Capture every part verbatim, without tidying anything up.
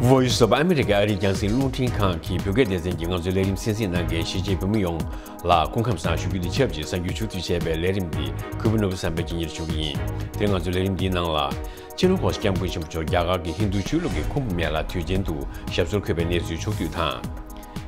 Voice of America ཨ་རིའི་རྒྱང་སྲིང་རླུང་འཕྲིན་ཁང་གི་བོད་སྐད་སྡེ་ཚན་གྱིས་ང་ཚོའི་ལས་རིམ་གསན་གཟིགས་གནང་མཁན་གཞིས་བྱེས་བོད་མི་ཡོངས་ལ་སྐུ་ཁམས་བཟང་ཞུ་རྒྱུ་དང་ཆབས་ཅིག་གསར་འགྱུར་ཕྱོགས་བསྡུས་བྱས་པའི་ལས་རིམ་འདི་གུས་པ་ནོར་བུ་བསམ་འཕེལ་གྱིས་སྙན་སྒྲོན་ཞུ་གི་ཡིན། དེ་རིང་ང་ཚོའི་ལས་རིམ་འདིའི་ནང་ལ། སྤྱི་ནོར་༸གོང་ས་༸སྐྱབས་མགོན་ཆེན་པོ་མཆོག་རྒྱ་གར་གྱི་ཧིན་རྡུ་ཆོས་ལུགས་ཀྱི་ཁུམ་བྷ་མེ་ལ་དུས་ཆེན་དུ་ཞབས་སོར་འཁོད་པའི་གནས་ཚུལ་ཕྱོགས་བསྡུས་དང་།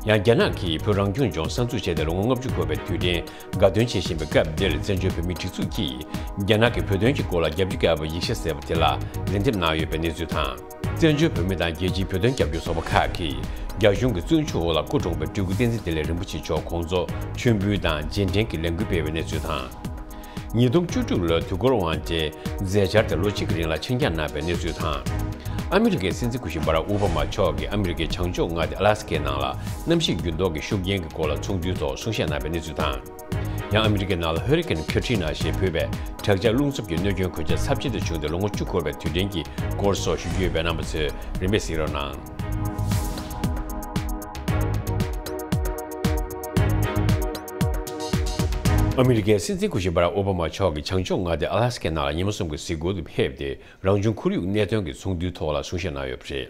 ཡང་རྒྱ་ནག་གིས་བོད་རང་སྐྱོང་ལྗོངས་གསར་འཛུགས་བྱས་ཏེ་ལོ་ངོ་ལྔ་བཅུ་འཁོར་བའི་དུས་དྲན་དགའ་སྟོན་བྱེད་བཞིན་པའི་སྐབས་འདིར་བཙན་བྱོལ་བོད་མིའི་སྒྲིག་འཛུགས་ཀྱིས་རྒྱ་ནག་གི་བོད་དོན་གྱི་སྐོར་ལ་རྒྱབ་སྐྱོར་བསྐྱལ་བའི་ཡིག་ཆ་ཟེར་བ་དེ་ལ་ལན་འདེབས་གནང་ཡོད་པའི་གནས་ཚུལ་དང་། བཙན་བྱོལ་བོད་མི་དང་རྒྱལ་སྤྱིའི་བོད་དོན་རྒྱབ་སྐྱོར་ཚོགས་པ་ཁག་གིས་རྒྱ་གཞུང་གི་བཙོན་འཇུག་འོག་ལ་སྐུ་གྲོངས་པའི་སྤྲུལ་སྐུ་བསྟན་འཛིན་བདེ་ལེགས་རིན་པོ་ཆེ་མཆོག་དགོངས་རྫོགས་མཆོད་འབུལ་དང་རྗེས་དྲན་གྱི་ལས་འགུལ་སྤེལ་བའི་གནས་ཚུལ་དང་། ཉིས་སྟོང་བཅུ་དྲུག་ལོའི་དུས་འཁོར་དབང་ཆེན་མཛད་འཆར་དེ་ལོ་གཅིག་གི་རིང་ལ་ཆེད་བསྐྱངས་གནང་བའི་གནས་ཚུལ་དང་། ཨ་མི་རི་ཀའི་སྲིད་འཛིན་སྐུ་ཞབས་སྦ་རག་ཨོ་བྷ་མ་མཆོག་གིས་ཨ་མི་རི་ཀའི་བྱང་ཕྱོགས་མངའ་སྡེ་ཨ་ལ་སི་ཀའི་ནང་ལ་གནམ་གཤིས་འགྱུར་ལྡོག་གི་ཤུགས་རྐྱེན་གྱི་སྐོར་ལ་ཚོགས་འདུའི་ཐོག་གསུང་བཤད་གནང་བའི་གནས་ཚུལ་དང་། ཡང་ཨ་མི་རི་ཀའི་ནང་ལ་ཧུ་རི་ཀེན་ཁེ་ཊི་རི་ན་ཞེས་འབོད་པའི་དྲག་ཆར་རླུང་འཚུབ་ཀྱི་གནོད་སྐྱོན་གོད་ཆག་ཚབས་ཆེན་དུ་བྱུང་སྟེ་ལོ་ངོ་བཅུ་འཁོར་བའི་དུས་དྲན་གྱི་སྐོར་སོགས་ཞུ་རྒྱུ་ཡོད་པས་རྣམ་པ་ཚོས་རིམ་པས་གཟིགས་རོགས་གནང་། ཨ་མི་རི་ཀའི་སྲིད་འཛིན་སྐུ་ཞབས་སྦ་རག་ཨོ་བྷ་མ་མཆོག་གིས་བྱང་ཕྱོགས་མངའ་སྡེ་ཨ་ལ་སི་ཀའི་ནང་ལ་ཉི་མ་གསུམ་གྱི་གཟིགས་སྐོར་དུ་ཕེབས་ཏེ་རང་བྱུང་ཁོར་ཡུག་གནད་དོན་གྱི་ཚོགས་འདུའི་ཐོག་ལ་གསུང་བཤད་གནང་ཡོད་པ་རེད།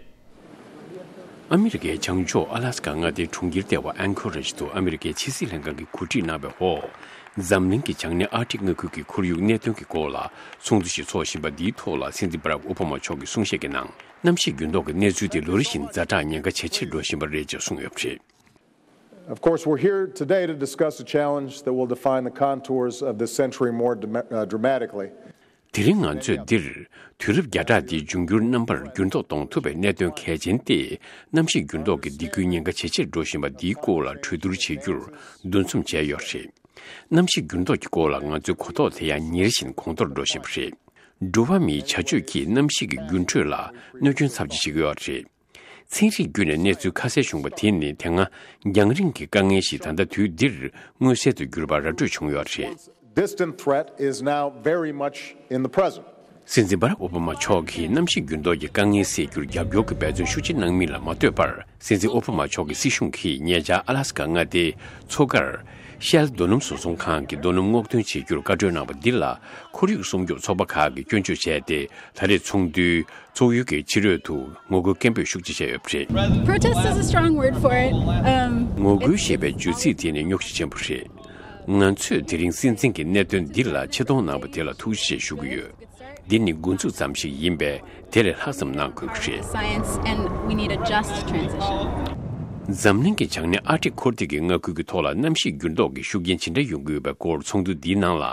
ཨ་མི་རི་ཀའི་བྱང་ཕྱོགས་ཨ་ལ་སི་ཀ་མངའ་སྡེའི་གྲོང་ཁྱེར་ལྟེ་བ་ཨན་ཁོ་རེཇ་དུ་ཨ་མི་རི་ཀའི་ཕྱི་སྲིད་ལྷན་ཁང་གིས་གོ་སྒྲིག་གནང་བའི་འོག་འཛམ་གླིང་གི་བྱང་སྣེ་ཨར་ཀྲིག་མངའ་ཁུལ་གྱི་ཁོར་ཡུག་གནད་དོན་གྱི་སྐོར་ལ་ཚོགས་འདུ་ཞིག་འཚོགས་བཞིན་པ་འདིའི་ཐོག་ལ་སྲིད་འཛིན་སྦ་རག་ཨོ་བྷ་མ་མཆོག་གིས་གསུང་བཤད་ཀྱི་ནང་གནམ་གཤིས་འགྱུར་ལྡོག་གི་གནས་ཚུལ་དེ་ལོ་རེ་བཞིན་ཛ་དྲག་ཉེན་ཁ་ཇེ་ཆེར་འགྲོ་བཞིན་པ་རེད་ཅེས་གསུངས་ཡོད་པ་རེད། Of course, we're here today to discuss a challenge that will define the contours of this century more dra- uh, dramatically. དེ་རིང་ང་ཚོས་འདིར་དུས་རབས་བརྒྱ་ཕྲག་འདིའི་འབྱུང་འགྱུར་རྣམ་པར་འགྱུར་ལྡོག་གཏོང་ཐུབ་པའི་གནད་དོན་གལ་ཆེན་ཏེ། གནམ་གཤིས་འགྱུར་ལྡོག་གི་སྡིགས་སྐུལ་ཉེན་ཁ་ཇེ་ཆེར་འགྲོ་བཞིན་པ་འདིའི་སྐོར་ལ་གྲོས་བསྡུར་བྱེད་རྒྱུར་འདུ་འཛོམས་བྱས་ཡོད་རེད། གནམ་གཤིས་འགྱུར་ལྡོག་གི་སྐོར་ལ་ང་ཚོའི་གོ་རྟོགས་དེ་ཡང་ཉིན་རེ་བཞིན་གོང་མཐོར་འགྲོ་བཞིན་པ་རེད། འགྲོ་བ་མིའི་བྱ་སྤྱོད་ཀྱིས་གནམ་གཤིས་ཀྱི་འགྱུར་འགྲོས་ལ་གནོད་སྐྱོན་ཚབས་ཆེ་བྱེད་ཀྱི་ཡོད་རེད། ཚན་རིག་བརྒྱུད་ནས་གནས་ཚུལ་ཁ་གསལ་བྱུང་བ་དེ་ནི་དེ་སྔ་རྒྱང་རིང་གི་དཀའ་ངལ་ཞིག་ད་ལྟ་དུས་འདིར་མངོན་གསལ་དུ་གྱུར་པ་ར་སྤྲོད་བྱུང་ཡོད་རེད། Distant threat is now very much in the present. སྲིད་འཛིན་སྦ་རག་ཨོ་བྷ་མ་མཆོག་གིས་གནམ་གཤིས་འགྱུར་ལྡོག་གི་དཀའ་ངལ་སེལ་རྒྱུར་རྒྱབ་སྐྱོར་གྱི་འབད་བརྩོན་ཤུགས་ཆེ་གནང་མིན་ལ་མ་ལྟོས་པར། སྲིད་འཛིན་ཨོ་བྷ་མ་མཆོག་གི་སྲིད་གཞུང་གིས་ཉེ་ཆར་ཨ་ལ་སི་ཀ་མངའ་སྡེའི་མཚོ་ཁར་ཤེལ་རྡོ་སྣུམ་བཟོ་ཚོང་ཁང་གི་རྡོ་སྣུམ་སྔོག་འདོན་བྱེད་རྒྱུར་བཀའ་འཁྲོལ་གནང་བ་འདི་ལ་ཁོར་ཡུག་སྲུང་སྐྱོབ་ཚོགས་པ་ཁག་གིས་སྐྱོན་བརྗོད་བྱས་ཏེ། ད་རེས་ཚོགས་འདུའི་ཚོགས་ཡུལ་གྱི་ཕྱི་རོལ་དུ་ངོ་རྒོལ་སྐད་འབོད་ཤུགས་ཆེ་བྱས་ཡོད་པ་རེད། Protest is a strong word for it. Um, ངོ་རྒོལ་ཞེས་པའི་བརྗོད་ཚིག་དེ་ནི་རྙོག་གཞི་ཆེན་པོ་རེད། ང་ཚོས་དེ་རིང་སྲིད་འཛིན་གྱི་གནད་དོན་འདི་ལ་ཆེ་མཐོང་གནང་བ་དེ་ལ་ཐུགས་རྗེ་ཆེ་ཞུ་གི་ཡོད། འདི་ནི་འགོ་འཛུགས་ཙམ་ཞིག་ཡིན་པས། དེ་ལས་ལྷག་ཙམ་གནང་དགོས་ཀྱི་རེད། Science, and we need a just transition. འཛམ་གླིང་གི་བྱང་སྣེ་ཨར་ཀྲིག་འཁོར་སྡེ་གི་མངའ་ཁུལ་གྱི་ཐོག་ལ་གནམ་གཤིས་འགྱུར་ལྡོག་གི་ཤུགས་རྐྱེན་ཇི་འདྲ་ཡོང་གི་ཡོད་པའི་སྐོར་ཚོགས་འདུ་འདིའི་ནང་ལ།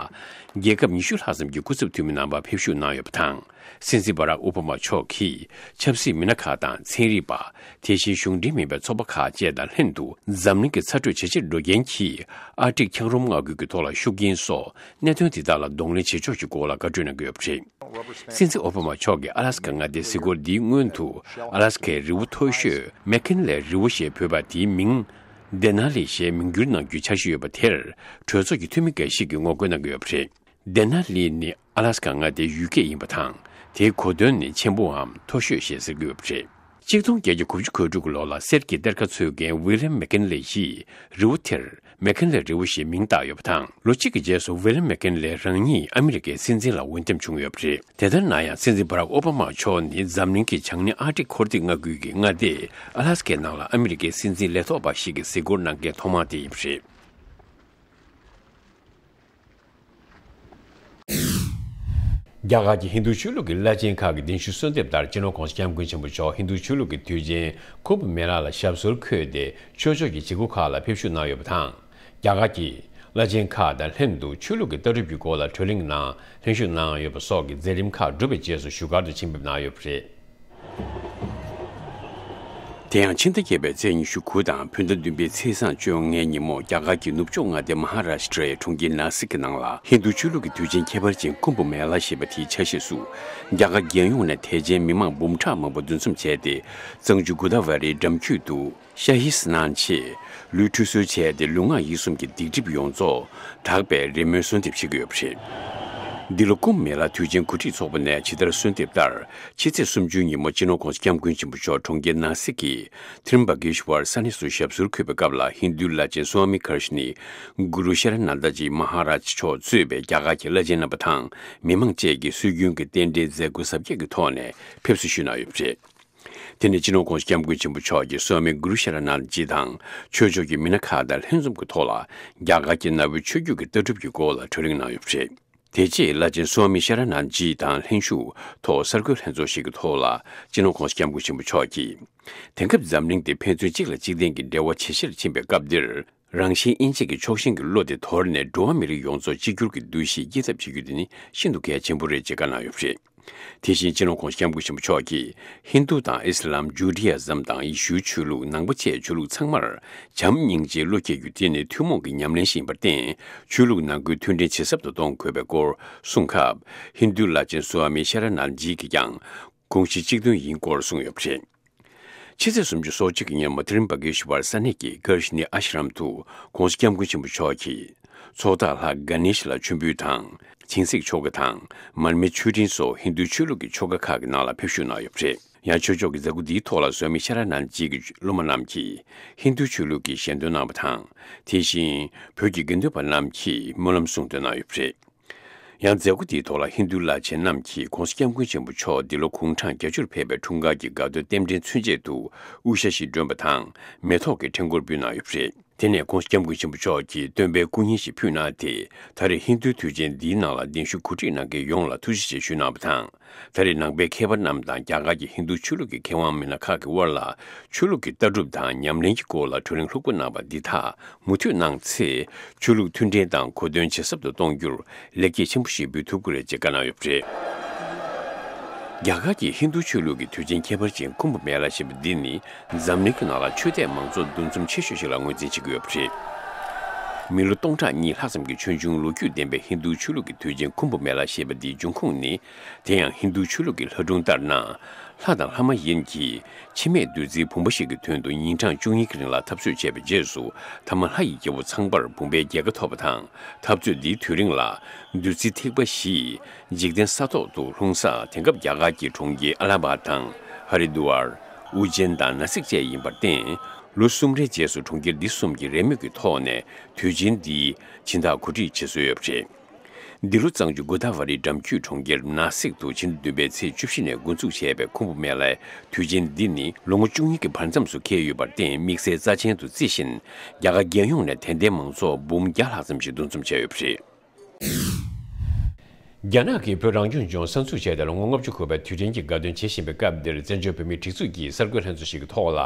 རྒྱལ་ཁབ་ཉི་ཤུ་ལྷག་ཙམ་གྱི་སྐུ་ཚབ་འཐུས་མི་རྣམ་པ་ཕེབས་ཞུགས་གནང་ཡོད་པ་དང་། སྲིད་འཛིན་སྦ་རག་ཨོ་བྷ་མ་མཆོག་གིས་ཆབ་སྲིད་མི་སྣ་ཁག་དང་ཚན་རིག་པ། དེ་བཞིན་གཞུང་འབྲེལ་མིན་པའི་ཚོགས་པ་ཁག་བཅས་དང་ལྷན་དུ། འཛམ་གླིང་གི་ཚ་དྲོད་ཇེ་ཆེར་འགྲོ་རྐྱེན་གྱིས་ཨར་ཀྲིག་འཁྱགས་རོམ་མངའ་ཁུལ་གྱི་ཐོག་ལ་ཤུགས་རྐྱེན་སོགས་གནད་དོན་དེ་དག་ལ་གདོང་ལེན་བྱེད་ཕྱོགས་ཀྱི་སྐོར་ལ་བཀའ་འཁྲོལ་གནང་གི་ཡོད་པ་རེད། སྲིད་འཛིན་ཨོ་བྷ་མ་མཆོག་གིས་ཨ་ལ་སི་ཀ་མངའ་སྡེའི་གཟིགས་སྐོར་འདིའི་སྔོན་དུ། ཨ་ལ་སི་ཀའི་རི་བོ་མཐོ་ཤོས་མེག་ཀིན་ལེ་རི་བོ་ཞེས་འབོད་པ་དེའི་མིང་ཌེ་ན་ལི་ཞེས་མིང་བསྒྱུར་གནང་རྒྱུའི་འཆར་གཞི་ཡོད་པ་དེར། གྲོས་ཚོགས་ཀྱི་འཐུས་མི་འགའ་ཞིག་གིས་ངོ་རྒོལ་གནང་གི་ཡོད་པ་རེད། ཌེ་ན་ལི་ནི་ཨ་ལ་སི་ཀ་མངའ་སྡེའི་ཡུལ་སྐད་ཡིན་པ་དང་། དེའི་གོ་དོན་ནི་ཆེན་པོའམ་མཐོ་ཤོས་ཞེས་ཟེར་གྱི་ཡོད་པ་རེད། གཅིག་སྟོང་བརྒྱད་བརྒྱ་དགུ་བཅུ་གོ་དྲུག་གི་ལོ་ལ་གསེར་གྱི་གཏེར་ཁ་འཚོལ་མཁན་ཝི་ལེམ་མེག་ཀིན་ལེ་ཡིས་རི་བོ་དེར་མེག་ཀིན་ལེ་རི་བོ་ཞེས་མིང་བཏགས་ཡོད་པ་དང་། ལོ་གཅིག་གི་རྗེས་སུ་ཝི་ལེམ་མེག་ཀིན་ལེ་རང་ཉིད་ཨ་མི་རི་ཀའི་སྲིད་འཛིན་ལ་འོས་འདེམས་བྱུང་ཡོད་པ་རེད། དེ་ལྟར་ན་ཡང་སྲིད་འཛིན་སྦ་རག་ཨོ་བྷ་མ་མཆོག་ནི་འཛམ་གླིང་གི་བྱང་སྣེ་ཨར་ཀྲིག་འཁོར་སྡེ་མངའ་ཁུལ་གྱི་མངའ་སྡེ་ཨ་ལ་སི་ཀའི་ནང་ལ་ཨ་མི་རི་ཀའི་སྲིད་འཛིན་ལས་ཐོག་པ་ཞིག་གི་གཟིགས་སྐོར་གནང་མཁན་ཐོག་མ་དེ་ཡིན་པ་རེད། རྒྱ་གར་གྱི་ཧིན་རྡུ་ཆོས་ལུགས་ཀྱི་བླ་ཆེན་ཁག་གི་གདན་ཞུ་གསོལ་འདེབས་ལྟར། སྤྱི་ནོར་༸གོང་ས་༸སྐྱབས་མགོན་ཆེན་པོ་མཆོག་ཧིན་རྡུ་ཆོས་ལུགས་ཀྱི་དུས་ཆེན་ཁུམ་བྷ་མེ་ལ་ལ་ཞབས་སོར་འཁོད་དེ། ཆོས་ཕྱོགས་ཀྱི་བྱེད་སྒོ་ཁག་ལ་ཕེབས་ཞུགས་གནང་ཡོད་པ་དང་། རྒྱ་གར་གྱི་བླ་ཆེན་ཁག་དང་ལྷན་དུ་ཆོས་ལུགས་ཀྱི་ལྟ་གྲུབ་ཀྱི་སྐོར་ལ་བགྲོ་གླེང་གི་ནང་ལྷན་ཞུགས་གནང་ཡོད་པ་སོགས་ཀྱི་མཛད་རིམ་ཁག་གྲུབ་པའི་རྗེས་སུ་བཞུགས་སྒར་དུ་ཆེད་ཕེབས་གནང་ཡོད་པ་རེད། དེ་ཡང་ཕྱི་ཟླ་བརྒྱད་པའི་ཚེས་ཉི་ཤུ་དགུ་དང་བོད་ཟླ་བདུན་པའི་ཚེས་བཟང་བཅོ་ལྔའི་ཉིན་མོ། རྒྱ་གར་གྱི་ནུབ་ཕྱོགས་མངའ་སྡེ་མ་ཧཱ་རཱཤ་ཏྲའི་གྲོང་ཁྱེར་ནཱ་སིག་གི་ནང་ལ་ཧིན་རྡུ་ཆོས་ལུགས་ཀྱི་དུས་ཆེན་ཁྱད་པར་ཅན་ཀུམ་བྷ་མེ་ལ་ཞེས་པ་དེའི་ཆ་ཤས་སུ། རྒྱ་གར་རྒྱལ་ཡོངས་ནས་དད་ཅན་མི་མང་འབུམ་ཕྲག་མང་པོ་འདུ་འཛོམས་བྱས་ཏེ། གཙང་ཆུ་གོ་དཱ་ཝ་རིའི་འགྲམ་རྒྱུད་དུ་ཤ་ཧི་སྣང་ཆེད་ལུས་ཁྲུས་གསོལ་བྱས་ཏེ། ལུས་ངག་ཡིད་གསུམ་གྱི་སྡིག་སྒྲིབ་ཡོངས་རྫོགས་དག་པའི་རེ་སྨོན་གསོལ་འདེབས་བྱེད་ཀྱི་ཡོད་པ་རེད། འདི་ལོ་ཀུམ་མེ་ལ་དུས་ཆེན་གོ་སྒྲིག་ཚོགས་པ་ནས་ཇི་ལྟར་གསོལ་འདེབས་ལྟར། ཕྱི་ཚེས་སུམ་ཅུའི་ཉིན་མོ་སྤྱི་ནོར་༸གོང་ས་༸སྐྱབས་མགོན་ཆེན་པོ་མཆོག་གྲོང་ཁྱེར་ནཱ་སིག་གི་ཐིརམ་བྷ་གེཤ་ཝར་ས་གནས་སུ་ཞབས་སོར་འཁོད་པའི་སྐབས་ལ། ཧིན་རྡུའི་བླ་ཆེན་སྭ་མི་ཀར་ཤ་ནི་གུ་རུ་ཤ་ར་ནན་ད་ཇི་མ་ཧཱ་རཱཇ་མཆོག་གཙོས་པའི་རྒྱ་གར་གྱི་བླ་ཆེན་རྣམ་པ་དང་མི་མང་བཅས་ཀྱིས་སྲོལ་རྒྱུན་གྱི་རྟེན་འབྲེལ་མཛད་སྒོ་གཟབ་རྒྱས་ཀྱི་ཐོག་ནས་ཕེབས་བསུ་ཞུས་གནང་ཡོད་པ་རེད། དེ་ནས་སྤྱི་ནོར་༸གོང་ས་༸སྐྱབས་མགོན་ཆེན་པོ་མཆོག་གིས་སོ་མི་གུ་རུ་ཤ་ར་ནཱ་ཐ་ཇི་དང་ཆོས་ཕྱོགས་ཀྱི་མི་སྣ་ཁག་དང་ལྷན་འཛོམས་ཀྱི་ཐོག་ལ་རྒྱ་གར་གྱི་ནག་པོའི་ཆོས་བརྒྱུད་ཀྱི་ལྟ་གྲུབ་ཀྱི་སྐོར་ལ་གྲོས་གླེང་གནང་ཡོད་པ་རེད། དེ་རྗེས་བླ་ཆེན་སོ་མི་ཤ་ར་ནཱ་ཐ་ཇི་དང་ལྷན་བཞུགས་ཐོག་གསར་འགོད་ལྷན་ཚོགས་ཤིག་གི་ཐོག་ལ་སྤྱི་ནོར་༸གོང་ས་༸སྐྱབས་མགོན་ཆེན་པོ་མཆོག་གིས། དེང་སྐབས་འཛམ་གླིང་འདི་ཕན་ཚུན་གཅིག་ལ་གཅིག་བརྟེན་གྱི་འབྲེལ་བ་ཇེ་ཆེར་ཕྱིན་པའི་སྐབས་འདིར། རང་གཞན་དབྱེ་འབྱེད་ཀྱི་ཕྱོགས་ཞེན་གྱི་བློ་དེ་དོར་ནས་འགྲོ་བ་མི་རིགས་ཡོངས་རྫོགས་གཅིག་གྱུར་གྱི་འདུ་ཤེས་སྐྱེད་ཐབས་བྱེད་རྒྱུ་དེ་ནི་ཤིན་ཏུ་གལ་ཆེན་པོ་རེད་ཅེས་བཀའ་གནང་ཡོད་པ་རེད། དེ་བཞིན་སྤྱི་ནོར་༸གོང་ས་༸སྐྱབས་མགོན་ཆེན་པོ་མཆོག་གིས་ཧིན་རྡུ་དང་ཨི་སི་ལམ། ཇུ་ཌི་ཡ་ཛམ་དང་ཡེ་ཤུའི་ཆོས་ལུགས། ནང་པ་བཅས་ཆོས་ལུགས་ཚང་མར་བྱམས་སྙིང་རྗེའི་བློ་སྐྱེ་རྒྱུ་དེ་ནི་ཐུན་མོང་གི་ཉམས་ལེན་ཞིག་ཡིན་པར་བརྟེན། ཆོས་ལུགས་ནང་ཁུལ་མཐུན་སྒྲིལ་ཇེ་ཟབ་ཏུ་གཏོང་དགོས་པའི་སྐོར་གསུངས་སྐབས། ཧིན་རྡུའི་བླ་ཆེན་སུ་ཨ་མི་ཤ་ར་ནཱ་ཐ་ཇི་གིས་ཀྱང་དགོངས་གཞི་གཅིག་མཐུན་ཡིན་སྐོར་གསུངས་ཡོད་པ་རེད། ཕྱི་ཚེས་སུམ་ཅུ་སོ་གཅིག་གི་ཉིན་མོ་ཐེ་རིམ་བྷ་གེ་ཤི་ཝར་ས་གནས་ཀྱི་ཀར་ཤི་ནི་ཨ་ཤི་རམ་དུ་༸གོང་ས་༸སྐྱབས་མགོན་ཆེན་པོ་མཆོག་གིས་ཚོགས་བདག་ལྷ་ག་ནེ་ཤི་ལ་མཆོད་འབུལ་དང་། སྦྱིན་སྲེག་ཆོ་ག་དང་། མར་མེ་མཆོད་སྤྲིན་སོགས་ཧིན་རྡུ་ཆོས་ལུགས་ཀྱི་ཆོ་ག་ཁག་གི་ནང་ལ་ཕེབས་བཞུགས་གནང་ཡོད་པ་རེད། ཡང་ཆོས་ཕྱོགས་ཀྱི་མཛད་སྒོ་འདིའི་ཐོག་ལ་སུ་ཨ་མི་ཤ་ར་ནཱ་ཐ་ཇི་གི་སློབ་མ་རྣམས་ཀྱིས་ཧིན་རྡུ་ཆོས་ལུགས་ཀྱི་ཞལ་འདོན་གནང་བ་དང་། དེ་བཞིན་བོད་ཀྱི་དགེ་འདུན་པ་རྣམས་ཀྱིས་སྨོན་ལམ་གསུང་འདོན་གནང་ཡོད་པ་རེད། ཡང་མཛད་སྒོ་དེའི་ཐོག་ལ་ཧིན་རྡུ་བླ་ཆེན་རྣམས་ཀྱིས་༸གོང་ས་༸སྐྱབས་མགོན་ཆེན་པོ་མཆོག་འདི་ལོ་གུང་གྲངས་བརྒྱད་ཅུར་ཕེབས་པའི་འཁྲུངས་སྐར་གྱི་དགའ་སྟོན་རྟེན་འབྲེལ་མཚོན་ཆེད་དུ་དབུ་ཞྭ་ཞིག་སྒྲོན་པ་དང་མེ་ཏོག་གི་ཕྲེང་སྐོར་འབུལ་གནང་ཡོད་པ་རེད། དེ་ནས་༸གོང་ས་༸སྐྱབས་མགོན་ཆེན་པོ་མཆོག་གིས་སྟོན་པའི་སྐུ་བརྙན་ཞིག་ཕུལ་གནང་སྟེ། ད་རེས་ཧིན་རྡུའི་དུས་ཆེན་འདིའི་ནང་ལ་གདན་ཞུ་གོ་སྒྲིག་གནང་མཁན་ཡོངས་ལ་ཐུགས་རྗེ་ཆེ་ཞུས་གནང་བ་དང་། ད་རེས་ནང་པའི་མཁས་པ་རྣམས་དང་རྒྱ་གར་གྱི་ཧིན་རྡུ་ཆོས་ལུགས་ཀྱི་མཁས་དབང་མི་སྣ་ཁག་གི་དབར་ལ་ཆོས་ལུགས་ཀྱི་ལྟ་གྲུབ་དང་ཉམས་ལེན་གྱི་སྐོར་ལ་གྲོས་གླེང་ལྷུག་པོ་གནང་བ་འདི་དག་མུ་མཐུད་གནང་ཚེ། ཆོས་ལུགས་མཐུན་སྒྲིལ་དང་གོ་མཐུན་ཇེ་ཟབ་ཏུ་གཏོང་རྒྱུར་ལེགས་སྐྱེས་ཆེན་པོ་ཞིག་འབུལ་ཐུབ་ཀྱི་རེད་ཅེས་བཀའ་གནང་ཡོད་པ་རེད། རྒྱ་གར་གྱི་ཧིན་རྡུ་ཆོས་ལུགས་ཀྱི་དུས་ཆེན་ཁྱད་པར་ཅན་ཀུམ་བྷ་མེ་ལ་ཞེས་པ་འདི་ནི་འཛམ་གླིང་གི་ནང་ལ་ཆོས་དད་མང་ཚོགས་འདུ་འཛོམས་ཆེ་ཤོས་ཤིག་ལ་ངོས་འཛིན་བྱེད་ཀྱི་ཡོད་པ་རེད། མི་ལོ་སྟོང་ཕྲག་གཉིས་ལྷག་ཙམ་གྱི་ཆོས་འབྱུང་ལོ་རྒྱུས་ལྡན་པའི་ཧིན་རྡུ་ཆོས་ལུགས་ཀྱི་དུས་ཆེན་ཀུམ་བྷ་མེ་ལ་ཞེས་པ་འདིའི་འབྱུང་ཁུངས་ནི། དེ་ཡང་ཧིན་རྡུ་ཆོས་ལུགས་ཀྱི་ལྷ་སྒྲུང་ལྟར་ན། ལྷ་དང་ལྷ་མ་ཡིན་གྱིས་འཆི་མེད་བདུད་རྩིའི་བུམ་པ་ཞིག་གི་དོན་དུ་ཉིན་གྲངས་བཅུ་གཉིས་ཀྱི་རིང་ལ་འཐབ་རྩོད་བྱས་པའི་རྗེས་སུ། ཐ་མ་ལྷ་ཡི་སྐྱེ་བོ་ཚངས་པར་བུམ་པའི་རྒྱལ་ཁ་ཐོབ་པ་དང་། འཐབ་རྩོད་འདིའི་དུས་རིང་ལ། བདུད་རྩི་ཐིགས་པ་བཞིས་འཇིག་རྟེན་ས་ཐོག་ཏུ་ལྷུང་ས་དེང་སྐབས་རྒྱ་གར་གྱི་གྲོང་ཁྱེར་ཨ་ལ་ཧ་བཱད་དང་། ཧ་རི་དུ་ཝར། ཨུ་ཇེན་དང་ན་སིག་བཅས་ཡིན་པར་བརྟེན། ལོ་གསུམ་རེའི་རྗེས་སུ་གྲོང་ཁྱེར་འདི་གསུམ་གྱི་རེས་མོས་ཀྱི་ཐོག་ནས་དུས་ཆེན་འདིའི་སྦྱིན་བདག་གོ་སྒྲིག་བྱེད་སྲོལ་ཡོད་པ་རེད། འདི་ལོ་གཙང་ཆུ་གོ་དཱ་ཝ་རིའི་འགྲམ་རྒྱུད་གྲོང་ཁྱེར་ན་སིག་ཏུ་ཕྱི་ཟླ་བདུན་པའི་ཚེས་བཅུ་བཞི་ནས་འགོ་འཛུགས་བྱས་པའི་ཀུམ་བྷ་མེ་ལའི་དུས་ཆེན་འདི་ནི་ལོ་ངོ་བཅུ་གཉིས་ཀྱི་བར་མཚམས་སུ་འཁེལ་ཡོད་པར་བརྟེན། དམིགས་བསལ་རྩ་ཆེན་དུ་བརྩི་བཞིན། རྒྱ་གར་རྒྱལ་ཡོངས་ནས་དད་ལྡན་མང་ཚོགས་འབུམ་བརྒྱ་ལྷག་ཙམ་ཞིག་འདུ་འཛོམས་བྱས་ཡོད་པ་རེད། རྒྱ་ནག་གིས་བོད་རང་སྐྱོང་ལྗོངས་གསར་འཛུགས་བྱས་ཏེ་ལོ་ངོ་ལྔ་བཅུ་འཁོར་བའི་དུས་དྲན་གྱི་དགའ་སྟོན་བྱེད་བཞིན་པའི་སྐབས་འདིར། བཙན་བྱོལ་བོད་མིའི་སྒྲིག་འཛུགས་ཀྱི་གསར་འགོད་ལྷན་ཚོགས་ཤིག་གི་ཐོག་ལ།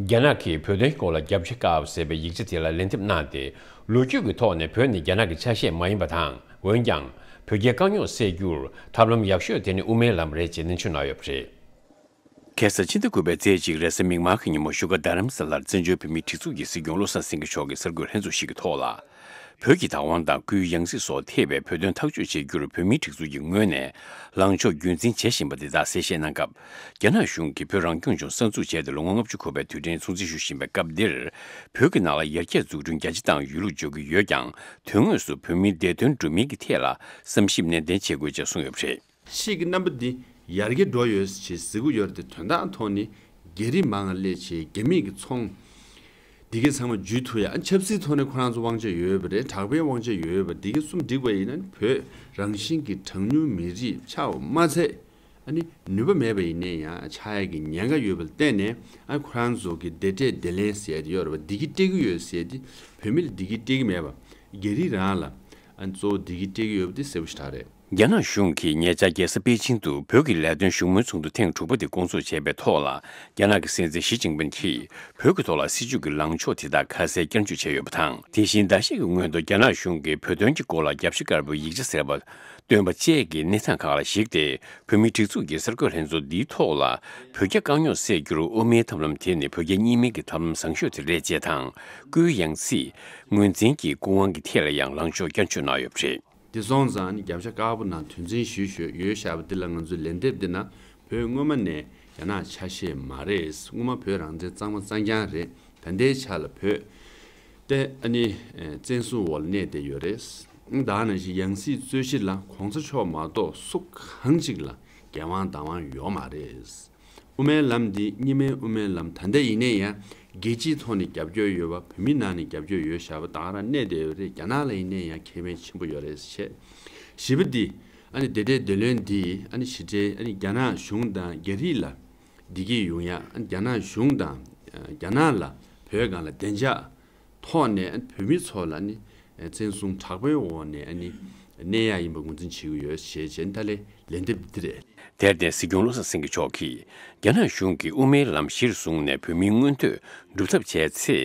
རྒྱ་ནག་གིས་བོད་དོན་སྐོར་ལ་རྒྱབ་ཆ་བཀག་ཟེར་བའི་ཡིག་ཆ་དེ་ལ་ལན་འདེབས་གནང་སྟེ། ལོ་རྒྱུས་ཀྱི་ཐོག་ནས་བོད་ནི་རྒྱ་ནག་གི་ཆ་ཤས་མ་ཡིན་པ་དང་། འོན་ཀྱང་། བོད་རྒྱའི་དཀའ་རྙོག་སེལ་རྒྱུར་ཐབས་ལམ་ཡག་ཤོས་དེ་ནི་དབུ་མའི་ལམ་རེད་ཅེས་ནན་བརྗོད་གནང་ཡོད་པ་རེད། ཁ་སང་ཕྱི་ཟླ་དགུ་པའི་ཚེས་གཅིག་རེས་གཟའ་མིག་དམར་གྱི་ཉིན་མོ་བཞུགས་སྒར་རྡ་རམ་ས་ལར་བཙན་བྱོལ་བོད་མིའི་སྒྲིག་འཛུགས་ཀྱི་སྲིད་སྐྱོང་བློ་བཟང་སེང་གེ་མཆོག་གིས་གསར་འགོད་ལྷན་ཚོགས་ཤིག་གི་ཐོག་ལ། བོད་ཀྱི་བདག་དབང་དང་སྐུའི་ཡང་སྲིད་སོགས་ཐེ་བའི་བོད་དོན་ཐག་གཅོད་བྱེད་རྒྱུར་བོད་མིའི་སྒྲིག་འཛུགས་ཀྱི་ངོས་ནས་ལངས་ཕྱོགས་རྒྱུན་འཛིན་བྱེད་བཞིན་པ་དེ་དག་གསལ་བཤད་གནང་སྐབས། རྒྱ་ནག་གཞུང་གིས་བོད་རང་སྐྱོང་ལྗོངས་གསར་འཛུགས་བྱས་ཏེ་ལོ་ངོ་ལྔ་བཅུ་འཁོར་བའི་དུས་དྲན་སྲུང་བརྩི་ཞུ་བཞིན་པའི་སྐབས་འདིར། བོད་ཀྱི་ནང་ལ་ཡར་རྒྱས་འཛུགས་སྐྲུན་རྒྱ་ཆེ་བཏང་ཡོད་ལུགས་བརྗོད་ཀྱི་ཡོད་ཀྱང་། དོན་དངོས་སུ་བོད་མིའི་བདེ་དོན་སྒྲུབ་མིན་གྱི་ཐད་ལ་བསམ་ཞིབ་ནན་ཏན་བྱེད་དགོས་ཅེས་གསུངས་ཡོད་པ་རེད། ཕྱིའི་རྣམ་པ་འདི་ཡར་རྒྱས་འགྲོ་ཡོད་ཅེས་ཟེར་གྱི་ཡོད་རེད་དེ། དོན་དག་ཐོག་ནས་རྒྱ་རིགས་མང་ང་སླེབས་བྱས་རྒྱ་མིས་ཀྱི་ཚོང་འདི་གའི་ཚང་མ་འཇུས་ཐུབ་ཡ། ཨ། ཆབ་སྲིད་ཐོག་ནས་ཁོ་རང་ཚོ་དབང་ཆ་ཡོད་པ་རེད། དྲག་པོའི་དབང་ཆ་ཡོད་པ། འདི་གའི་གསུམ་འགྲིག་པ་ཡིན་ན་བོད་རང་བཞིན་གྱི་གྲངས་ཉུང་མི་རིགས་ཆགས་པ་མ་ཚད། ཨ་ནི་ནུས་པ་མེད་པ་ཡིན་ནའི་ཡང་ཆགས་ཡ་གི་ཉེན་ཁ་ཡོད་པ་ལ་བརྟེན་ནས། ཨ། ཁོ་རང་ཚོ་གི་བདེ་འབྲས་བདེ་ལེན་ཟེར་ཡ་དེ་ཡོད་རེད་པ། བདེ་སྐྱིད་སྤྲད་ཀྱི་ཡོད་ཟེར་ཡ་དེ། བོད་མི་ལ་བདེ་སྐྱིད་སྤྲད་ཀྱི་མེད་པ། རྒྱ་རིགས་རང་ལ། ཨ། གཙོ་བོ་བདེ་སྐྱིད་སྤྲད་ཀྱི་ཡོད་པ་དེ་གསལ་པོ་ཞེ་དྲག་རེད། རྒྱ་ནག་གཞུང་གིས་ཉེ་ཆར་རྒྱལ་ས་པེ་ཅིང་དུ་བོད་ཀྱི་ལས་དོན་བཞུགས་མོལ་ཚོགས་འདུ་ཐེངས་དྲུག་པ་དེ་སྐོང་ཚོགས་བྱས་པའི་ཐོག་ལ། རྒྱ་ནག་གི་སྲིད་འཛིན་ཞི་ཅིན་ཕིན་གྱིས་བོད་ཀྱི་ཐོག་ལ་སྲིད་ཇུས་ཀྱི་ལངས་ཕྱོགས་དེ་དག་ཁ་གསལ་བསྐྱར་བརྗོད་བྱས་ཡོད་པ་དང་། དེ་བཞིན་ཟླ་ཤས་ཀྱི་སྔོན་དུ་རྒྱ་ནག་གཞུང་གིས་བོད་དོན་གྱི་སྐོར་ལ་རྒྱབ་ཤ་དཀར་པོའི་ཡིག་ཆ་ཟེར་བ་བཏོན་པ་བཅས་ཀྱི་གནས་སྟངས་ཁག་ལ་གཞིགས་ཏེ། བོད་མིའི་སྒྲིག་འཛུགས་ཀྱི་གསར་འགོད་ལྷན་ཚོགས་འདིའི་ཐོག་ལ། བོད་རྒྱ་དཀའ་རྙོག་སེལ་རྒྱུར་དབུ་མའི་ཐབས་ལམ་དེ་ནི་བོད་རྒྱ་གཉིས་སྨན་གྱི་ཐབས་ལམ་བཟང་ཤོས་དེ་རེད་ཅེས་དང་། སྐུའི་ཡང་སྲིད་ངོས་འཛིན་གྱི་སྐུ་དབང་གི་ཐད་ལ་ཡང་ལངས་ཕྱོགས་བསྐྱར་བརྗོད་གནང་ཡོད་པ་རེད། དེ་སོང་ཙང་ནི་རྒྱབ་ཤ་དཀར་པོ་ནང་དོན་ཚན་ཞུས་ཞུས་ཡོད་བཞག་པ་འདི་ལ་ང་ཚོས་ལན་འདེབས་འདི་ན། བོད་སྔོན་མ་ནས་རྒྱ་ནག་ཆ་ཤས་མ་རེད། སྔོན་མ་བོད་རང་བཙན་གཙང་མ་གཙང་རྐྱང་རེད། ད་ལྟའི་ཆ་ལ་བོད་དེ་ཨ་ནི་བཙན་བཟུང་འོག་ལ་གནས་བསྡད་ཡོད་རེད། ད་ནང་བཞིན་ཡང་སྲིད་རྩོད་གཞི་ལ་གོང་ས་མཆོག་མ་གཏོགས་སུ་གང་ཅིག་ལ་འགན་དབང་བདག་དབང་ཡོད་མ་རེད། དབུ་མའི་ལམ་འདི་གཉིས་སྨན་དབུ་མའི་ལམ་ད་ལྟ་ཡིན་ནའི་ཡང་རྒྱལ་སྤྱིའི་ཐོག་ནས་རྒྱབ་སྐྱོར་ཡོད་པ། བོད་མིའི་ནང་ནས་རྒྱབ་སྐྱོར་ཡོད་བཞག་པ་ད་ག་རང་གནས་བསྡད་ཡོད་རེད། རྒྱ་ནག་ལ་ཡིན་ནའི་ཡང་ཁེ་ཕན་ཆེན་པོ་ཡོད་རེད་ཟེར་བཤད། བཞི་པ་འདི་ཨ་ནི་བདེ་འབྲས་བདེ་ལོན་འདི་ཨ་ནི་ཞི་བདེ་ཨ་ནི་རྒྱ་ནག་གཞུང་དང་རྒྱ་རིགས་ལ་ བདེ་སྐྱིད་ཡོང་ཡ། རྒྱ་ནག་གཞུང་དང་རྒྱ་ནག་ལ་བོད་སྒང་ལ་བདེ་འཇགས་ཐོག་ནས་བོད་མི་ཚོ་ལ་ནི་བཙན་བཟུང་དྲག་པོའི་འོག་ནས་ནི་གནས་ཡ་ཡིན་པ་ངོས་འཛིན་བྱེད་ཀྱི་ཡོད་ཞེས་བྱས་ད་ལན་ལན་འདེབས་འདི་རེད། དེར་བརྟེན་སྲིད་སྐྱོང་བློ་བཟང་སེང་གེ་མཆོག་གིས་རྒྱ་ནག་གཞུང་གིས་དབུ་མའི་ལམ་གཞིར་བཟུང་ནས་བོད་མིའི་མངོན་འདོད་སྒྲུབ་ཐབས་བྱས་ཚེ།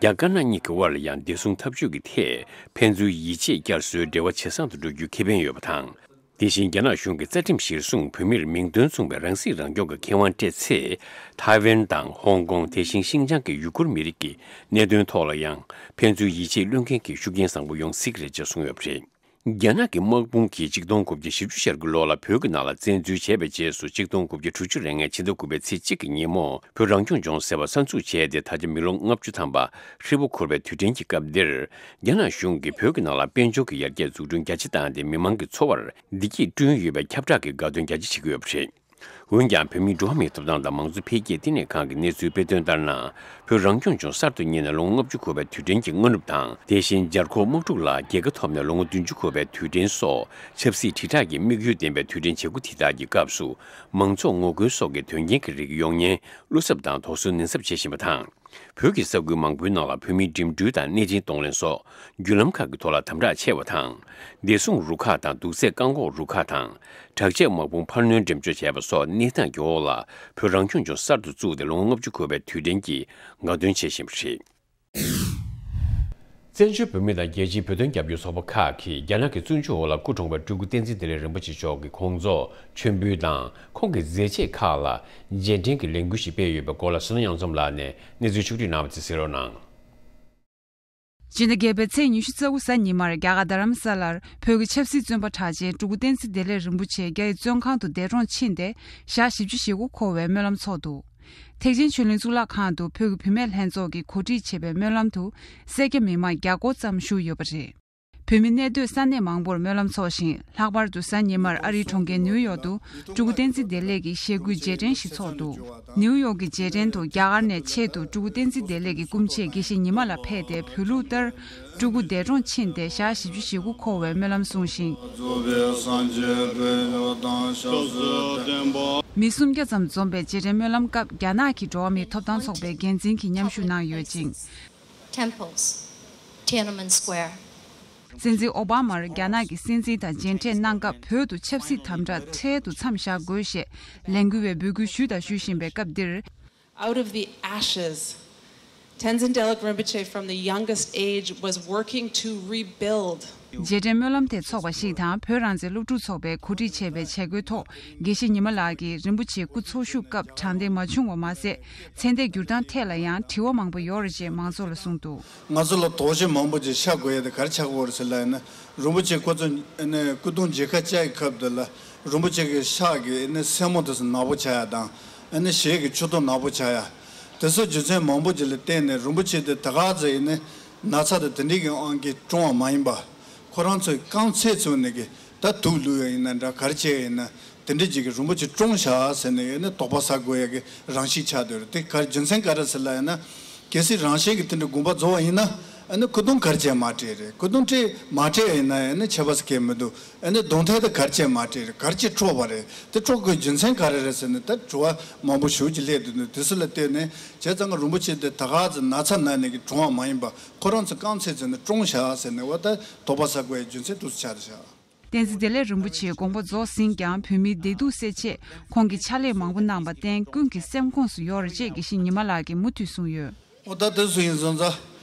རྒྱ་དཀར་ནག་གཉིས་ཀྱི་དབར་ལ་ཡང་བདེ་སྲུང་འཐབ་ཇུས་ཀྱི་ཐད་ཕན་ཚུན་ཡིད་ཆེས་བསྐྱར་གསོའི་འབྲེལ་བ་ཇེ་བཟང་དུ་འགྲོ་རྒྱུའི་ཁེ་ཕན་ཡོད་པ་དང་། དེ་བཞིན་རྒྱ་ནག་གཞུང་གི་རྩ་ཁྲིམས་གཞིར་བཟུང་བོད་མིར་མིང་དོན་མཚུངས་པའི་རང་སྲིད་རང་སྐྱོང་གི་ཁེ་དབང་སྤྲད་ཚེ། ཐའེ་ཝན་དང་ཧོང་ཀོང་། དེ་བཞིན་ཤིན་ཅང་གི་ཡུ་གུར་མི་རིགས་ཀྱི་གནད་དོན་ཐོག་ལ་ཡང་ཕན་ཚུན་ཡིད་ཆེས་བློས་འགེལ་གྱི་ཤུགས་རྐྱེན་བཟང་པོ་ཡོང་སྲིད་ཀྱི་རེད་ཅེས་གསུངས་ཡོད་པ་རེད། རྒྱ་ནག་གི་དམག་དཔུང་གིས་ཆིག་སྟོང་དགུ་བརྒྱ་བཞི་བཅུ་ཞེ་དགུ་ལོ་ལ་བོད་ཀྱི་ནང་ལ་བཙན་འཛུལ་བྱས་པའི་རྗེས་སུ་ཆིག་སྟོང་དགུ་བརྒྱ་དྲུག་ཅུ་རེ་ལྔའི་ཕྱི་ཟླ་དགུ་པའི་ཚེས་གཅིག་གི་ཉིན་མོ་བོད་རང་སྐྱོང་ལྗོངས་ཟེར་བ་གསར་འཛུགས་བྱས་ཏེ་ད་ཆ་མི་ལོ་ལྔ་བཅུ་ཐམ་པ་ཧྲིལ་པོ་འཁོར་བའི་དུས་དྲན་གྱི་སྐབས་འདིར། རྒྱ་ནག་གཞུང་གིས་བོད་ཀྱི་ནང་ལ་དཔལ་འབྱོར་གྱི་ཡར་རྒྱས་འཛུགས་སྐྲུན་རྒྱ་ཆེ་བཏང་སྟེ་མི་མང་གི་འཚོ་བར་བདེ་སྐྱིད་བསྐྲུན་ཡོད་པའི་ཁྱབ་བསྒྲགས་ཀྱི་དགའ་སྟོན་རྒྱ་ཆེ་བྱེད་ཀྱི་ཡོད་པ་རེད། འོན་ཀྱང་བོད་མིའི་འགྲོ་བ་མིའི་ཐོབ་ཐང་དང་མང་གཙོ་འཕེལ་རྒྱས་བསྟི་གནས་ཁང་གི་གནས་ཚུལ་དཔེ་སྟོན་ལྟར་ན། བོད་རང་སྐྱོང་ལྗོངས་གསར་དུ་གཉིས་ནས་ལོ་ངོ་ལྔ་བཅུ་འཁོར་བའི་དུས་དྲན་གྱི་སྔ་ནུབ་དང་། དེ་བཞིན་འཇར་འགོག་དམག་འཁྲུག་ལ་རྒྱལ་ཁ་ཐོབ་ནས་ལོ་ངོ་བདུན་ཅུ་འཁོར་བའི་དུས་དྲན་སོགས་ཆབ་སྲིད་དྲིལ་བསྒྲགས་ཀྱི་དམིགས་ཡུལ་ལྡན་པའི་དུས་དྲན་བྱེད་སྒོ་དེ་དག་གི་སྐབས་སུ། མང་ཚོགས་ངོ་རྒོལ་སོགས་ཀྱི་དོན་རྐྱེན་གྱི་རིགས་ཡོང་ཉེན་བློ་འཚབ་དང་དོགས་ཟོན་ནན་ཚབས་བྱེད་བཞིན་པ་དང་། བོད་ཀྱི་ས་ཁུལ་མང་པོའི་ནང་ལ་བོད་མིའི་འགྲིམ་འགྲུལ་དང་གནས་ཆེན་གཏོང་ལེན་སོགས་བརྒྱུད་ལམ་ཁག་གི་ཐོག་ལ་དམ་དྲག་ཆེ་བ་དང་། བདེ་སྲུང་རུ་ཁག་དང་དུག་རྫས་བཀག་འགོག་རུ་ཁག་དང་། དྲག་ཆས་དམག་དཔུང་འཕར་སྣོན་འགྲེམས་འཇོག་བྱས་པ་སོགས་གནས་སྟངས་ཀྱི་འོག་ལ་བོད་རང་སྐྱོང་ལྗོངས་གསར་དུ་བཙུགས་ཏེ་ལོ་ངོ་ལྔ་བཅུ་འཁོར་བའི་དུས་དྲན་གྱི་དགའ་སྟོན་བྱེད་བཞིན་པ་རེད། བཙན་བྱོལ་བོད་མི་དང་རྒྱལ་སྤྱིའི་བོད་དོན་རྒྱབ་སྐྱོར་ཚོགས་པ་ཁག་གིས་རྒྱ་ནག་གི་བཙོན་འཇུག་འོག་ལ་སྐུ་གྲོངས་པའི་སྤྲུལ་སྐུ་བསྟན་འཛིན་བདེ་ལེགས་རིན་པོ་ཆེ་མཆོག་གི་དགོངས་རྫོགས་མཆོད་འབུལ་དང་ཁོང་གི་མཛད་རྗེས་ཁག་ལ་རྗེས་དྲན་གྱི་ལས་འགུལ་ཞིག་སྤེལ་ཡོད་པའི་སྐོར་ལ་བསོད་ནམས་དབྱངས་འཛོམས་ལགས་ནས་གནས་ཚུལ་ཕྱོགས་བསྒྲིགས་གནང་བ་དེ་གསན་རོགས་གནང་། སྤྱི་ཟླ་བརྒྱད་པའི་ཚེས་ཉི་ཤུ་རྩ་དགུ་གཟའ་ཉི་མར་རྒྱ་གར་རྡ་རམ་ས་ལར་བོད་ཀྱི་ཆབ་སྲིད་བཙོན་པ་གྲགས་ཅན་སྤྲུལ་སྐུ་བསྟན་འཛིན་བདེ་ལེགས་རིན་པོ་ཆེ་རྒྱ་ཡི་བཙོན་ཁང་དུ་འདས་གྲོངས་ཕྱིན་ཏེ་ཞག་བཞི་བཅུ་ཞེ་དགུ་འཁོར་བའི་སྨོན་ལམ་ཚོགས་འདུག་ཐེག་ཆེན་ཆོས་གླིང་གཙུག་ལག་ཁང་དུ་བོད་ཀྱི་བུད་མེད་ལྷན་ཚོགས་ཀྱིས་གོ་སྒྲིག་བྱས་པའི་སྨོན་ལམ་དུ་སེར་སྐྱ་མི་མང་བརྒྱ་སྐོར་ཙམ་ཞུགས་ཡོད་པ་རེད། བོད་མི་གནས་སྡོད་ས་གནས་མང་པོར་སྨོན་ལམ་ཚོགས་ཤིང་། ལྷག་པར་དུ་གཟའ་ཉི་མར་ཨ་རིའི་གྲོང་ཁྱེར་ནིའུ་ཡོག་ཏུ་སྤྲུལ་སྐུ་བསྟན་འཛིན་བདེ་ལེགས་ཀྱི་ཞལ་བཀོད་རྗེས་དྲན་ཞིག་ཚོགས་འདུག་ནིའུ་ཡོག་གི་རྗེས་དྲན་དུ་རྒྱ་གར་ནས་ཆེད་དུ་སྤྲུལ་སྐུ་བསྟན་འཛིན་བདེ་ལེགས་ཀྱི་སྐུ་མཆེད་དགེ་བཤེས་ཉི་མ་ལགས་ཕེབས་ཏེ་བོད་ལུགས་ལྟར་སྤྲུལ་སྐུ་འདས་གྲོངས་ཕྱིན་ཏེ་ཞག་བཞི་བཅུ་ཞེ་དགུ་འཁོར་བའི་སྨོན་ལམ་གསུངས་ཤིང་། མི་སུམ་བརྒྱ་ཙམ་འཛོམས་པའི་རྗེས་དྲན་སྨོན་ལམ་སྐབས་རྒྱ་ནག་གི་འགྲོ་བ་མིའི་ཐོབ་ཐང་ཚོགས་པའི་འགན་འཛིན་གྱིས་མཉམ་ཞུགས་གནང་ཡོད་ཅིང་། Temples, Tiananmen Square. སྲིད་འཛིན་ཨོ་བྷ་མར་རྒྱ་ནག་གི་སྲིད་འཛིན་དང་མཇལ་འཕྲད་གནང་སྐབས་བོད་དུ་ཆབ་སྲིད་དམ་དྲག་འཕྲལ་དུ་མཚམས་བཞག་དགོས་ཞེས་ལས་འགུལ་བའི་འབོད་སྐུལ་ཞུས་དང་ཞུ་བཞིན་པའི་སྐབས་འདིར། Out of the ashes, Tenzin Delek Rinpoche from the youngest age was working to rebuild. རྗེས་དྲན་སྨོན་ལམ་དེ་ཚོགས་པ་ཞིག་དང་བོད་རང་བཙན་སློབ་ཕྲུག་ཚོགས་པས་གོ་སྒྲིག་བྱས་པའི་བྱ་འགུལ་ཐོག་དགེ་བཤེས་ཉི་མ་ལགས་ཀྱིས་རིན་པོ་ཆེའི་སྐུ་འཚོ་བཞུགས་སྐབས་དྲང་བདེན་མ་བྱུང་བ་མ་ཟད། ཚེ་འདས་བསྒྱུར་སྟངས་ཐད་ལ་ཡང་དྲི་བ་མང་པོ་ཡོད་རེད་ཅེས་མང་ཚོགས་ལ་གསུངས་འདུག་ང་ཚོ་ལ་དོགས་གཞི་མང་པོ་ཅིག་ཤར་དགོས་ཡ་དེ་ག་རེ་ཆགས་ཀྱི་ཡོད་རེད་ཟེར་ལབ་ཡ་ན། རིན་པོ་ཆེ་ཁོ་ཚོ་ཨ་ནི་སྐུ་གདུང་མཇལ་ཁ་བཅར་བའི་སྐབས་དེ་ལ་རིན་པོ་ཆེ་གི་ཕྱག་གི་ཨ་ནི་སེན་མོ་དེ་ཚོ་ནག་པོ་ཆགས་ཡ་དང་། ཨ་ནི་ཞལ་གྱི་མཆུ་ཏོ་ནག་པོ་ཆགས་ཡ། དེ་ཚོ་རྒྱུ་མཚན་མང་པོ་ཅིག་ལ་བརྟེན་ནས་རིན་པོ་ཆེ་དེ་ད་ག་ཚོད་ཨ་ནི་ན་ཚ་དང་དེ་འདྲའི་གི་དབང་གིས་གྲོངས་པ་མ་ཡིན་པ། ཁོ་རང་ཚོའི་རྐང་ཚད་ཚུགས་ནས་གི་ད་དུག་བླུགས་ཡ་ཡིན་ན་འདྲ་ག་རེ་བྱས་ཡ་ཡིན་ན། དེ་འདྲ་ཅིག་གིས་རིན་པོ་ཆེ་བཀྲོངས་བཞག་ཟེར་ནས་ཨ་ནི་དོགས་པ་ཟ་དགོས་ཡ་གི་རང་བཞིན་ཆགས་བསྡད་རེད། དེ་ག་རེ་རྒྱུ་མཚན་ག་རེ་ཟེར་ལབ་ཡ་ན། གལ་སྲིད་རང་བཞིན་གྱིས་དེ་འདྲ་དགོངས་པ་རྫོགས་པ་ཡིན་ན། ཨ་ནི་སྐུ་གདུང་ག་རེ་བྱས་མ་སྤྲད་རེད། སྐུ་གདུང་སྤྲད་མ་སྤྲད་ཡ་ཡིན་ན་ཨ་ནི་ཁྱད་པར་ཟེར་མཁན་མི་འདུག་ཨ་ནི་གདུང་ཐལ་དེ་ག་རེ་བྱས་མ་སྤྲད་རེད། ག་རེ་བྱས་འཕྲོག་པ་རེད། དེ་འཕྲོག་དགོས་རྒྱུ་མཚན་ག་རེ་རེད་ཟེར་ནས་ད་དྲི་བ་མང་པོ་ཞེ་པོ་ཅིག་སླེབས་འདུག་དེ་ཚོ་ལ་བལྟས་ནས་བྱས་ཙང་རིན་པོ་ཆེ་དེ་ད་ག་ཚོད་ན་ཚ་ན་ནས་ཀྱི་གྲོངས་པ་མ་ཡིན་པ་ཁོ་རང་ཚོ་རྐང་ཚད་ཚོད་ནས་བཀྲོངས་བཞག་ཟེར་ནས་འོ་ད་དོགས་པ་ཟ་དགོས་ཡ་རྒྱུ་མཚན་དེ་ཚོ་ཆགས་བཞག་བསྟན་འཛིན་བདེ་ལེགས་རིན་པོ་ཆེའི་དགོངས་པ་རྫོགས་ཟིན་ཀྱང་བོད་མིའི་བདེ་སྡུག་སེལ་ཆེད་ཁོང་གིས་ཕྱག་ལས་མང་པོ་གནང་བར་བརྟེན་ཀུན་གྱི་སེམས་ཁོངས་སུ་ཡོད་རེད་ཅེས་དགེ་བཤེས་ཉི་མ་ལགས་ཀྱིས་མུ་མཐུད་གསུངས་ཡོད། འོ་ད་དེ་སུ་ཡིན་སོང་ཙང་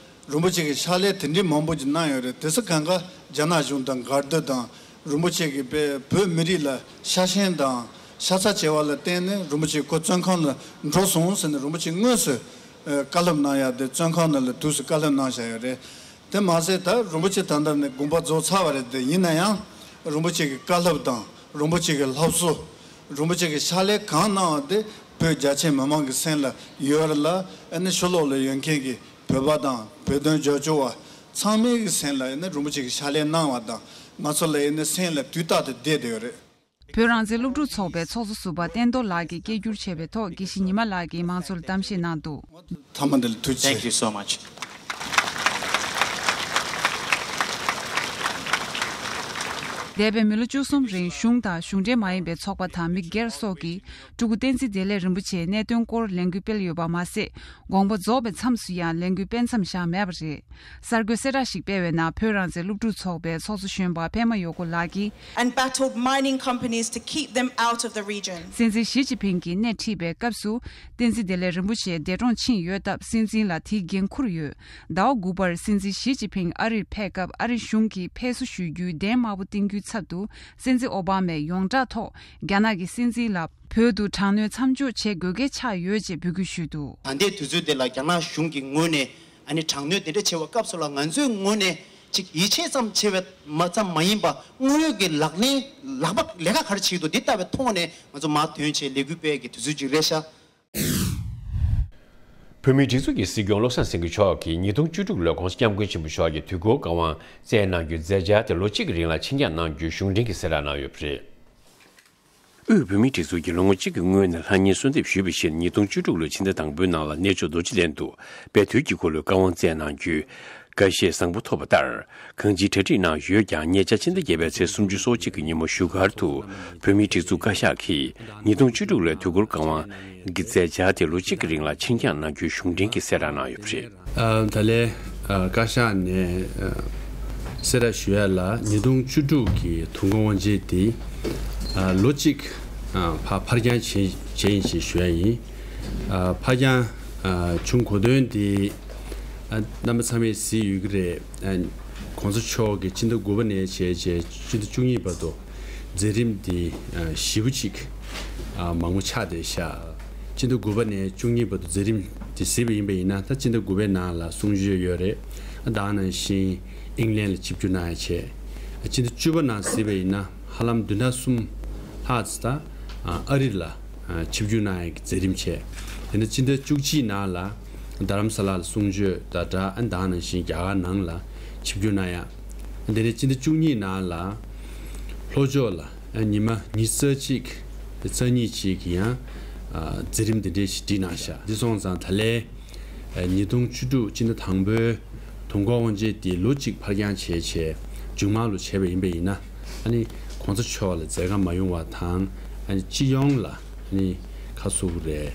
རིན་པོ་ཆེ་གིས་ཕྱག་ལས་དེ་འདྲའི་མང་པོ་ཅིག་གནང་ཡོད་རེད། དེ་ཚོ་གང་ག་རྒྱ་ནག་གཞུང་དང་འགལ་འདུ་དང་རིན་པོ་ཆེ་གིས་བོད་མི་རིགས་ལ་ཤ་ཞེན་དང་ཤ་ཚ་བྱས་པ་ལ་བརྟེན་ནས་རིན་པོ་ཆེ་ཁོ་བཙོན་ཁང་ལ་འགྲོ་སོང་ཟེར་ནས་རིན་པོ་ཆེ་དངོས་སུ་བཀའ་སློབ་གནང་ཡ་དེ་བཙོན་ཁང་ནང་ལ་དུས་སུ་བཀའ་སློབ་གནང་བཞག་ཡོད་རེད། དེ་མ་ཟད་ད་རིན་པོ་ཆེ་ད་ལྟ་ནས་དགོངས་པ་རྫོགས་ཚར་བ་རེད། དེ་ཡིན་ན་ཡང་རིན་པོ་ཆེ་གི་བཀའ་སློབ་དང་རིན་པོ་ཆེ་གི་སློབ་གསོ། རིན་པོ་ཆེ་གི་ཕྱག་ལས་གང་གནང་བ་དེ་བོད་རྒྱ་ཆེ་མི་མང་གི་སེམས་ལ་ཡོད་རེད་ལ། ཨ་ནི་ཕྱི་ལོགས་ལ་ཡོད་མཁན་གྱི་བོད་པ་དང་བོད་དོན་རྒྱབ་སྐྱོར་བ་ཚང་མའི་གི་སེམས་ལ་ཨ་ནི་རིན་པོ་ཆེ་གི་ཕྱག་ལས་གནང་བ་དང་ང་ཚོ་ལ་ཨ་ནི་སེམས་ལ་དུས་རྟག་ཏུ་བསྡད་བསྡད་ཡོད་རེད། བོད་རང་བཙན་སློབ་ཕྲུག་ཚོགས་པའི་ཚོགས་གཙོ་ཟུར་པ་བསྟན་རྡོར་ལགས་ཀྱིས་སྐད་སྒྱུར་བྱས་པའི་ཐོག་དགེ་བཤེས་ཉི་མ་ལགས་ཀྱིས་མང་ཚོགས་ལ་གཏམ་བཤད་གནང་འདུག་ཐ་མ་འདི་ལ་ཐུགས་རྗེ་ཆེ། Thank you so much. འདས་པའི་མི་ལོ་བཅུ་གསུམ་རིང་གཞུང་དང་གཞུང་འབྲེལ་མ་ཡིན་པའི་ཚོགས་པ་དང་མི་སྒེར་སོགས་ཀྱིས་སྤྲུལ་སྐུ་བསྟན་འཛིན་བདེ་ལེགས་རིན་པོ་ཆེའི་གནད་དོན་སྐོར་ལས་འགུལ་སྤེལ་ཡོད་པ་མ་ཟད། དགོངས་པ་རྫོགས་པའི་མཚམས་སུ་ཡང་ལས་འགུལ་སྤེལ་མཚམས་བཞག་མེད་པ་རེད། གསར་འགོད་གསལ་བསྒྲགས་ཤིག་སྤེལ་བའི་ནང་བོད་རང་བཙན་སློབ་ཕྲུག་ཚོགས་པའི་ཚོགས་གཙོ་གཞོན་པ་པད་མ་ཡོ་ཀོ་ལགས་ཀྱིས། And battled mining companies to keep them out of the region. སྲིད་འཛིན་ཞི་ཅིན་ཕིང་གིས་སྣེ་ཁྲིད་པའི་སྐབས་སུ། བསྟན་འཛིན་བདེ་ལེགས་རིན་པོ་ཆེ་འདས་གྲོངས་ཕྱིན་ཡོད་སྟབས། སྲིད་འཛིན་ལ་དེའི་འགན་འཁུར་ཡོད། ཟླ་བ་དགུ་པར་སྲིད་འཛིན་ཞི་ཅིན་ཕིང་ཨ་རིར་ཕེབས་སྐབས། ཨ་རི་གཞུང་གིས་ཕེབས་བསུ་ཞུ་རྒྱུའི་གདན་དམར་པོ་བཏིང་རྒྱུའི་ཚབ་ཏུ། སྲིད་འཛིན་ཨོ་བྷ་མས་ཡོངས་གྲགས་ཐོག་རྒྱ་ནག་གི་སྲིད་འཛིན་ལ་བོད་དུ་དྲག་གནོན་མཚམས་འཇོག་བྱེད་དགོས་གལ་ཆགས་ཡོད་ཅེས་འབོད་སྐུལ་ཞུས་འདུག། ད་ལྟའི་དུས་ཚོད་འདི་ལ་རྒྱ་ནག་གཞུང་གི་ངོས་ནས། ཨ་ནི་དྲག་གནོན་དེ་འདྲ་བྱེད་པའི་སྐབས་སུ་ལ་ང་ཚོའི་ངོས་ནས་ཅིག་ཡིད་ཆེས་ཙམ་བྱེད་པའི་མ་ཙམ་མ་ཡིན་པ། དངོས་ཡོད་ཀྱི་ལག་ལེན་ལག་པ་ལས་ཀ་ག་རེ་བྱེད་ཀྱི་འདུག། འདི་ལྟ་བའི་ཐོག་ནས་ང་ཚོ་མར་ཐོན་བྱས་ལས་འགུལ་སྤེལ་གྱི་དུས་ཚོད་ཅིག་རེད་ཤག། བོད་མིའི་སྒྲིག་འཛུགས་ཀྱི་སྲིད་སྐྱོང་བློ་བཟང་སེང་གེ་མཆོག་གིས་ཉིས་སྟོང་བཅུ་དྲུག་ལོའི་༸གོང་ས་༸སྐྱབས་མགོན་ཆེན་པོ་མཆོག་གི་དུས་འཁོར་བཀའ་དབང་བསྩལ་གནང་རྒྱུའི་མཛད་འཆར་དེ་ལོ་གཅིག་གི་རིང་ལ་ཆེད་མངགས་གནང་རྒྱུའི་གཞུང་འབྲེལ་གྱི་གསལ་བསྒྲགས་གནང་ཡོད་པ་རེད། དབུས་བོད་མིའི་སྒྲིག་འཛུགས་ཀྱིས་ལོ་ངོ་གཅིག་གི་སྔོན་ནས་ལྷ་ཉིན་གསོལ་འདེབས་ཞུས་པའི་ཕྱིར། ཉིས་སྟོང་བཅུ་དྲུག་ལོའི་ཕྱི་ཟླ་དང་པོའི་ནང་ལ་གནས་མཆོག་རྡོ་རྗེ་གདན་དུ་དཔལ་དུས་དཀྱིལ་འཁོར་ལོའི་བཀའ་དབང་བསྩལ་གནང་རྒྱུའི་འགའ་ཤས་བཟང་པོ་ཐོབ་པ་ལྟར། གང་ཅིའི་གྲ་སྒྲིག་གནང་ཡོད་ཀྱང་། ཉེ་ཆར་ཕྱི་ཟླ་བརྒྱད་པའི་ཚེས་སུམ་ཅུ་སོ་གཅིག་གི་ཉིན་མོ་བཞུགས་སྒར་དུ་བོད་མིའི་སྒྲིག་འཛུགས་བཀའ་ཤག་གིས་ཉིས་སྟོང་བཅུ་དྲུག་ལོའི་དུས་འཁོར་བཀའ་དབང་གི་མཛད་འཆར་དེ་ལོ་གཅིག་གི་རིང་ལ་ཆེད་མངགས་གནང་རྒྱུའི་གཞུང་འབྲེལ་གྱི་གསལ་བསྒྲགས་གནང་ཡོད་པ་རེད། ཨ། ད་ལན། ཨ། བཀའ་ཤག་ནས། ཨ། གསལ་བསྒྲགས་ཞུ་ཡ་ལ། ཉིས་སྟོང་བཅུ་དྲུག་གི་དུས་འཁོར་དབང་ཆེན་དེ། ཨ། ལོ་གཅིག་ཨ། ཕར་ཕར་འགྱངས་བྱས་བྱས་ཡིན་ཞེས་ཞུ་ཡ་ཡིན། ཨ། ཕར་འགྱངས། ཨ། བྱུང་གོ་དོན་དེ། ཨ། རྣམ་པ་ཚང་མས་གཟིགས་ཡོད་ཀྱི་རེད། ཨ། གོང་ས་མཆོག་གིས་སྤྱི་ཟླ་དགུ་པ་ནས་བྱས་བྱས་སྤྱི་ཟླ་བཅུ་གཉིས་བར་དུ་མཛད་རིམ་འདི། ཨ། ཞེ་པོ་ཅིག་ཨ། མང་པོ་ཆགས་བསྡད་ཤག། སྤྱི་ཟླ་དགུ་པ་ནས་བཅུ་གཉིས་བར་དུ་མཛད་རིམ་འདི་གཟིགས་པ་ཡིན་པ་ཡིན་ན། ད་སྤྱི་ཟླ་དགུ་པའི་ནང་ལ་གསུང་ཆོས་ཡོད་རེད། ད་ག་ནང་བཞིན་ཨིང་ལན་ལ་ཆིབས་བསྒྱུར་གནང་ཡ་བྱས། སྤྱི་ཟླ་བཅུ་པ་ནང་གཟིགས་པ་ཡིན་ན། ཧ་ལམ་བདུན་ཕྲག་གསུམ་ལྷག་ཙམ་ད། ཨ། ཨ་རི་ལ། ཨ། ཆིབས་བསྒྱུར་གནང་ཡ་གི་མཛད་རིམ་བྱས། དེ་ནས་སྤྱི་ཟླ་བཅུ་གཅིག་ནང་ལ་རྡ་རམ་ས་ལ་ལ་གསུང་ཆོས་དང་སྦྲགས། ཨ། ད་ག་ནང་བཞིན་རྒྱ་གར་ནང་ལ་ཆིབས་བསྒྱུར་གནང་ཡ། དེ་ནས་སྤྱི་ཟླ་བཅུ་གཉིས་ནང་ལ་ལྷོ་ཕྱོགས་ལ། ཨ། ཉི་མ་ཉི་ཤུ་རྩ་གཅིག་རྩ་གཉིས་ཅིག་གི་ཡང་། ཨ། མཛད་རིམ་འདི་འདྲས་ཤིག་བསྒྲིགས་གནང་ཤག། འདི་སོང་ཙང་ད་ལན། ཨ། ཉིས་སྟོང་བཅུ་དྲུག་སྤྱི་ཟླ་དང་པོའི་དུས་འཁོར་དབང་ཆེན་འདི་ལོ་གཅིག་ཕར་འགྱངས་བྱས་བྱས་མཇུག་མ་ལོ་བྱས་པ་ཡིན་པ་ཡིན་ན། ཨ་ནི་གོང་ས་མཆོག་ལ་མཛད་དཀའ་མ་ཡོང་བ་དང་། ཨ་ནི་སྤྱི་ཡོངས་ལ། ཨ་ནི་ཁ་སོ་རེ།